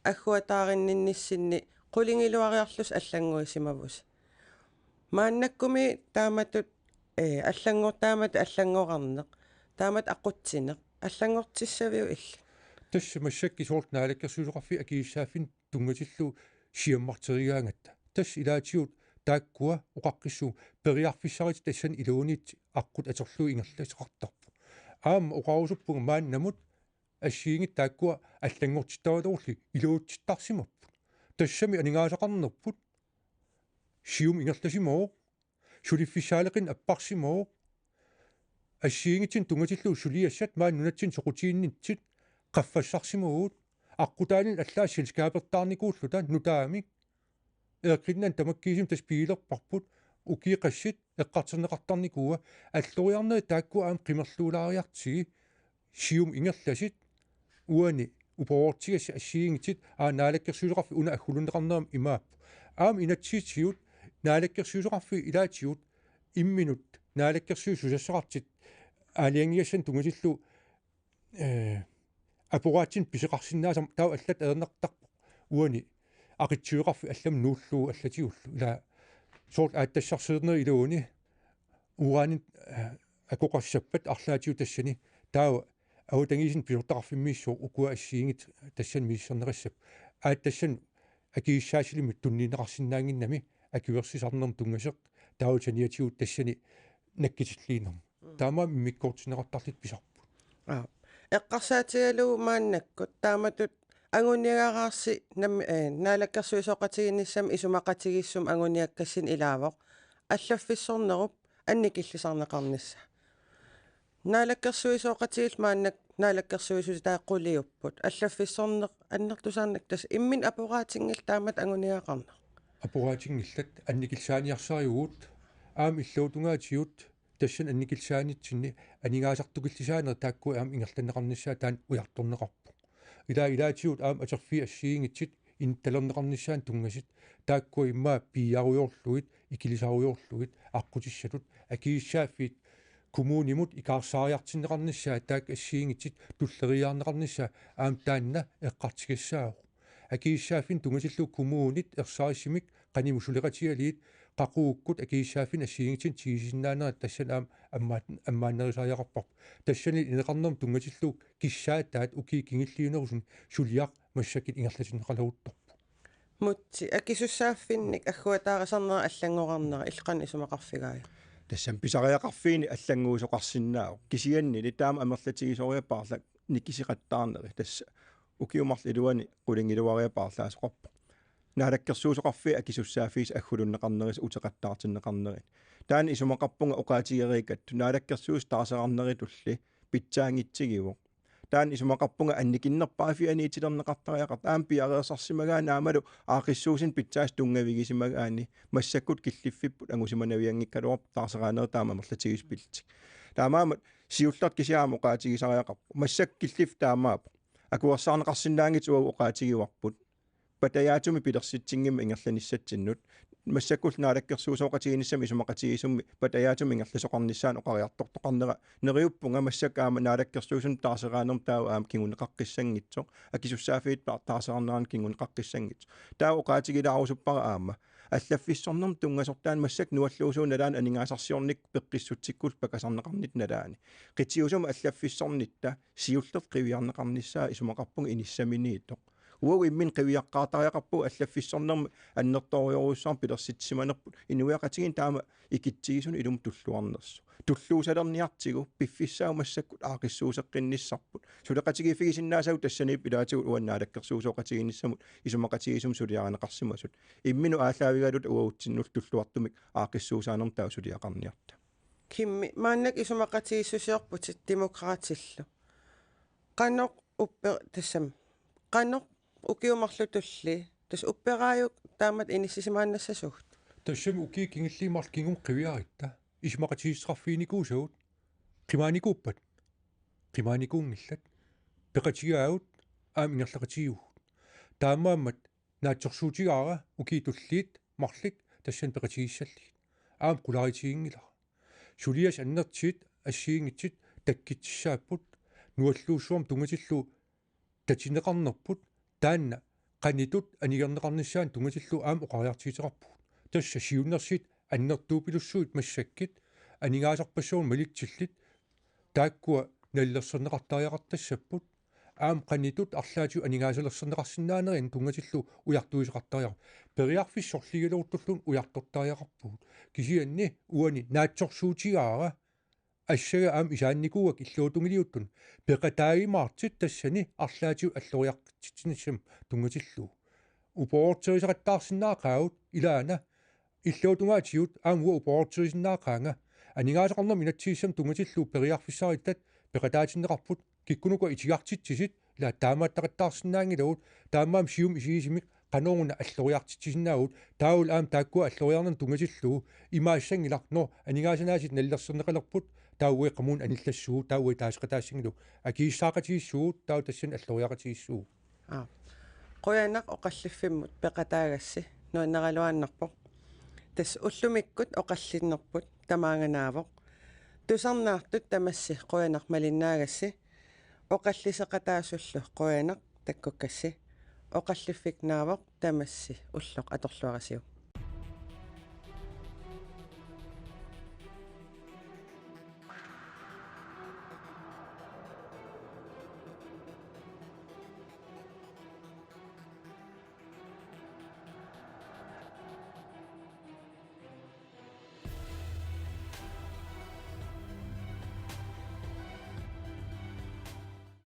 agguataarinninnissinni qulingiluariarlusi allannguisimavusi. Maannakkummi taamatut, eh, allanngor-, taamatut allanngorarneq, taamatut aqutsineq, allanngortissaviuk illit? Tassa massakkut soorlu naalakkersuisoqarfiit akisussaaffinnut tunngatillugu siammarterigaangatta. Tassa ilaatigut taakkua oqaqqissut periarfissarita tassani iluaniit aqqut atorlugu ingerlasoqartarpoq. Aamma oqarusuppunga maannamut assigiinngitsut taakkua allanngortittaraluarlugit iluatsittarsimapput. Tassami aningaasaqarnerput. Siumut ingerlasimavoq. Suliffissaaleqineq apparsimavoq. Assigiinngitsunik tunngatillugu suliassat maani nunatsinni soqutiginnittut qaffassarsimavugut. Aqqutaaniit allaat selskabertaarnikuulluta nutaamik. Air Greenland tamakkiisumik tassa pigilerparput. Ukiut qassit eqqartorneqartarnikuuaat, alloriarnerit taakkua aamma qimerluulaariartigit, siumut ingerlasut, uani uparuartigassat assigiinngitsut, aa, naalakkersuisoqarfik una agguluunneqarnerami imaappoq. Aamma inatsisitigut naalakkersuisoqarfiit ilaatigut imminut naalakkersuisut susassaqartut aalajangigassanik tunngatillugu, eh, aporaatsinik pisoqarsinnaasarmata taava allatut ajornartarpoq. Uani aqutsiveqarfik allamut nuullugu allatigullu. Ila soorlu aatsitassarsiornerit iluanni uranit, eh, akoqassappat arlaatigut tassani. Taava Avutangiisin pisortaqarfimmiissuuq ukua assigiinngitsut tassani misissorneqassapput. Aat tassani akisussaassalimmik tunniunneqarsinnaannginnami akuersisarnermut tunngasoq taava saniatigut tassani nakkutilliinermut. Taamaammat immikkoortinneqartarlutik pisarput. Aa. Eqqarsaatigalugu maannakkut taamatut anguniagaraarsi nammi-, eh, naalakkersuisooqatigiinnissamut isumaqatigiissumik anguniakkassinnut ilaavoq allaffissornerup annikillisarneqarnissaa. Naalakkersuisooqatigiillu maannakkut naalakkersuisutaaqquliopput. Allaffissorneq annertusaannak tassa imminut aporaatinngilat taamatut anguniagaqarneq. Aporaatinngilat annikillisaaniarsarivugut aamma illuatungaatigut tassani annikillisaanitsinni aningaasartukillisaanerit taakkua aamma ingerlanneqarnissaat taanna ujartorneqarpoq. Ilaa ilaatigut aamma atorfiit assigiinngitsut innuttalerneqarnissaannut tunngasut taakkua immaqa piiarujoorlugit, ikilisaarujoorlugit, aqqutissatut, akisussaaffiit kommunimut ikaarsaariartinneqarnissaat taakku assigiinngitsut tulleriiaarneqarnissaat aamma taanna eqqartugassaavoq. Akisussaaffinnut tunngatillugu kommunit ersarissummik qanimut suleqatigalugit qaqugukkut akisussaaffinnut assigiinngitsunut tigusisinnaanerat tassani aamma ammaat-, ammaannerisariaqarparput. Tassani ineqarnermut tunngatillugu kissaataat ukiut kingulliunerusuni suliaq massakkut ingerlatinneqaleruttorpoq. Mutsi, akisussaaffinnik agguataarisarnera allanngorarnera illit qanoq isumaqarfigaajuk? Tassami pisariaqarfiini allannguisoqarsinnaavoq. Kisiannili taama amerlatigisoriapaarlak nikisoqattaarneri. Tassa ukiut marluk iluanni qulingiluariapaarlaasoqarpoq. Naalakkersuisoqarfiit akisussaaffiisa aggulunneqarnerisa uteqattaartinneqarnerini. Taanna isumaqarpunga oqaatigereerakku naalakkersuisut taaseraarneritulli pitsaanngitsigivoq. Taanna isumaqarpunga annikinnerpaaffianiitilerneqartariaqartoq aamma piareersarsimagaanni aammalu aaqqissuussineq pitsaasut tunngavigisimagaanni massakkut killiffipput angusimanavianngikkaluarpoq taaseraanerit taama amerlatigisut pillutik. Taamaammat siullertut kisianni aamma oqaatigisariaqarpoq. Massakkut killiffik taamaappoq. Akuersaarneqarsinnaanngitsut uagut oqaatigivarput. Patajaatsumik pilersitsinngimmat ingerlanissatsinnut. Massakkullu naalakkersuisooqatigiinnissamut isumaqatigiissummi patajaatsumik ingerlasoqarnissaanut oqariartortoqarnera. Neriuppunga massakkut aamma naalakkersuisunut taaseraanermut taava aamma kinguneqaqqissanngitsoq. Akisussaaffiit ta-, taaseraanerannut kinguneqaqqissanngitsoq. Taava oqaatigilaarusuppara aamma. Allaffissornermut tunngasortaan massakkut nualluusuunnalaani aningaasarsiornikkut peqqissutsikkullu pakasarneqarnitta nalaani. Qitiusumik allaffissornitta siullertut qiviarneqarnissaa isumaqarpunga inissaminiittoq. Uagut imminut qiviaqqaartariaqarpugut allaffissornermi annertoorujussuarmik pilersitsisimanerput inuiaqatigiinni taama ikitsigisunut ilumut tulluarnersoq. Tulluusalerniartigu piffissaagu massakkut aaqqissuusseqqinnissarput. Suleqatigiiffigisinnaasagut tassaniipput ilaatigut uani naalakkersuisooqatigiinnissamut isumaqatigiissumik suliarineqarsimasut. Imminut aallaavigaluta uagutsinnullu tulluartumik aaqqissuussaanermut taava suliaqarniarta. Kimmi, maannakkut isumaqatigiissusiorputit Demokraatillu. Qanoq uppe-, tassami. Qanoq ukiut marluk tulliit. Tassa upperaajuk taamatut inissisimaannassasugut. Tassami ukiut kingulliit marluk kingumut qiviaritta. Isumaqatigiissuteqarfiginikuusagut. Qimaanikuuppat? Qimaanikuunngillat. Peqatigaagut aamma ingerlaqatigiuugut. Taamaammat naatsorsuutigaara ukiut tulliit marluk tassani peqatigissallugit. Aamma qularitiginngilara. Suliassat annertuut assigiinngitsut takkuttussaapput nualluussuarmut tunngatillugu tatineqarnerput taanna qanoq anigerneqarnissaanut tunngatillugu aamma oqariartuuteqarpugut. Tassa siunnersuut annertuupilussuit massakkut aningaasarpassuarnut malitsillit taakkua nalilersorneqartariaqartassapput. Aamma qanoq arlaatigut aningaasalersorneqarsinnaanerinut tunngatillugu ujartuisoqartariaqarpugut. Periarfissat sorliugaluartulluunniit ujartortariaqarpugut. Kisianni uani naatsorsuutigaara assaga aamma isaanikuuakka illuatungiliuttuni peqataajumaartut tassani arlaatigut alloriartitsinissamut tunngatillugu. Upoorteriseqattaarsinnaaqaagut ilaana illuatungaatigut aamma uanga upoorterisinnaaqaanga. Aningaasaqarnermut inatsisissamut tunngatillugu periarfissarittat peqataatinneqarput kikkunuku itigartitsisit ilaa taamaattaqattaarsinnaanngilagut taamaammat siumut isigisumik qanoruna alloriartitsisinnaagut taavalu aamma taakkua alloriarnermut tunngatillugu imaassanngilaq nå aningaasanaasit nalilersorneqalerput taava uagut qamuuna anillassuugut taava uagut taaseqataassanngilagut akisussaaqatigiissuugut taava tassani alloriaqatigiissuugut. Aa. Qujanaq oqalliffimmut peqataagassi nuanneraluaannarpoq. Tassa ullumikkut oqallinnerput tamaanga naavoq. Tusarnaartut tamassi qujanaq malinnaagassi. Oqalliseqataasullu qujanaq takkukkassi. Oqalliffik naavoq tamassi ulloq atorluarisiuk.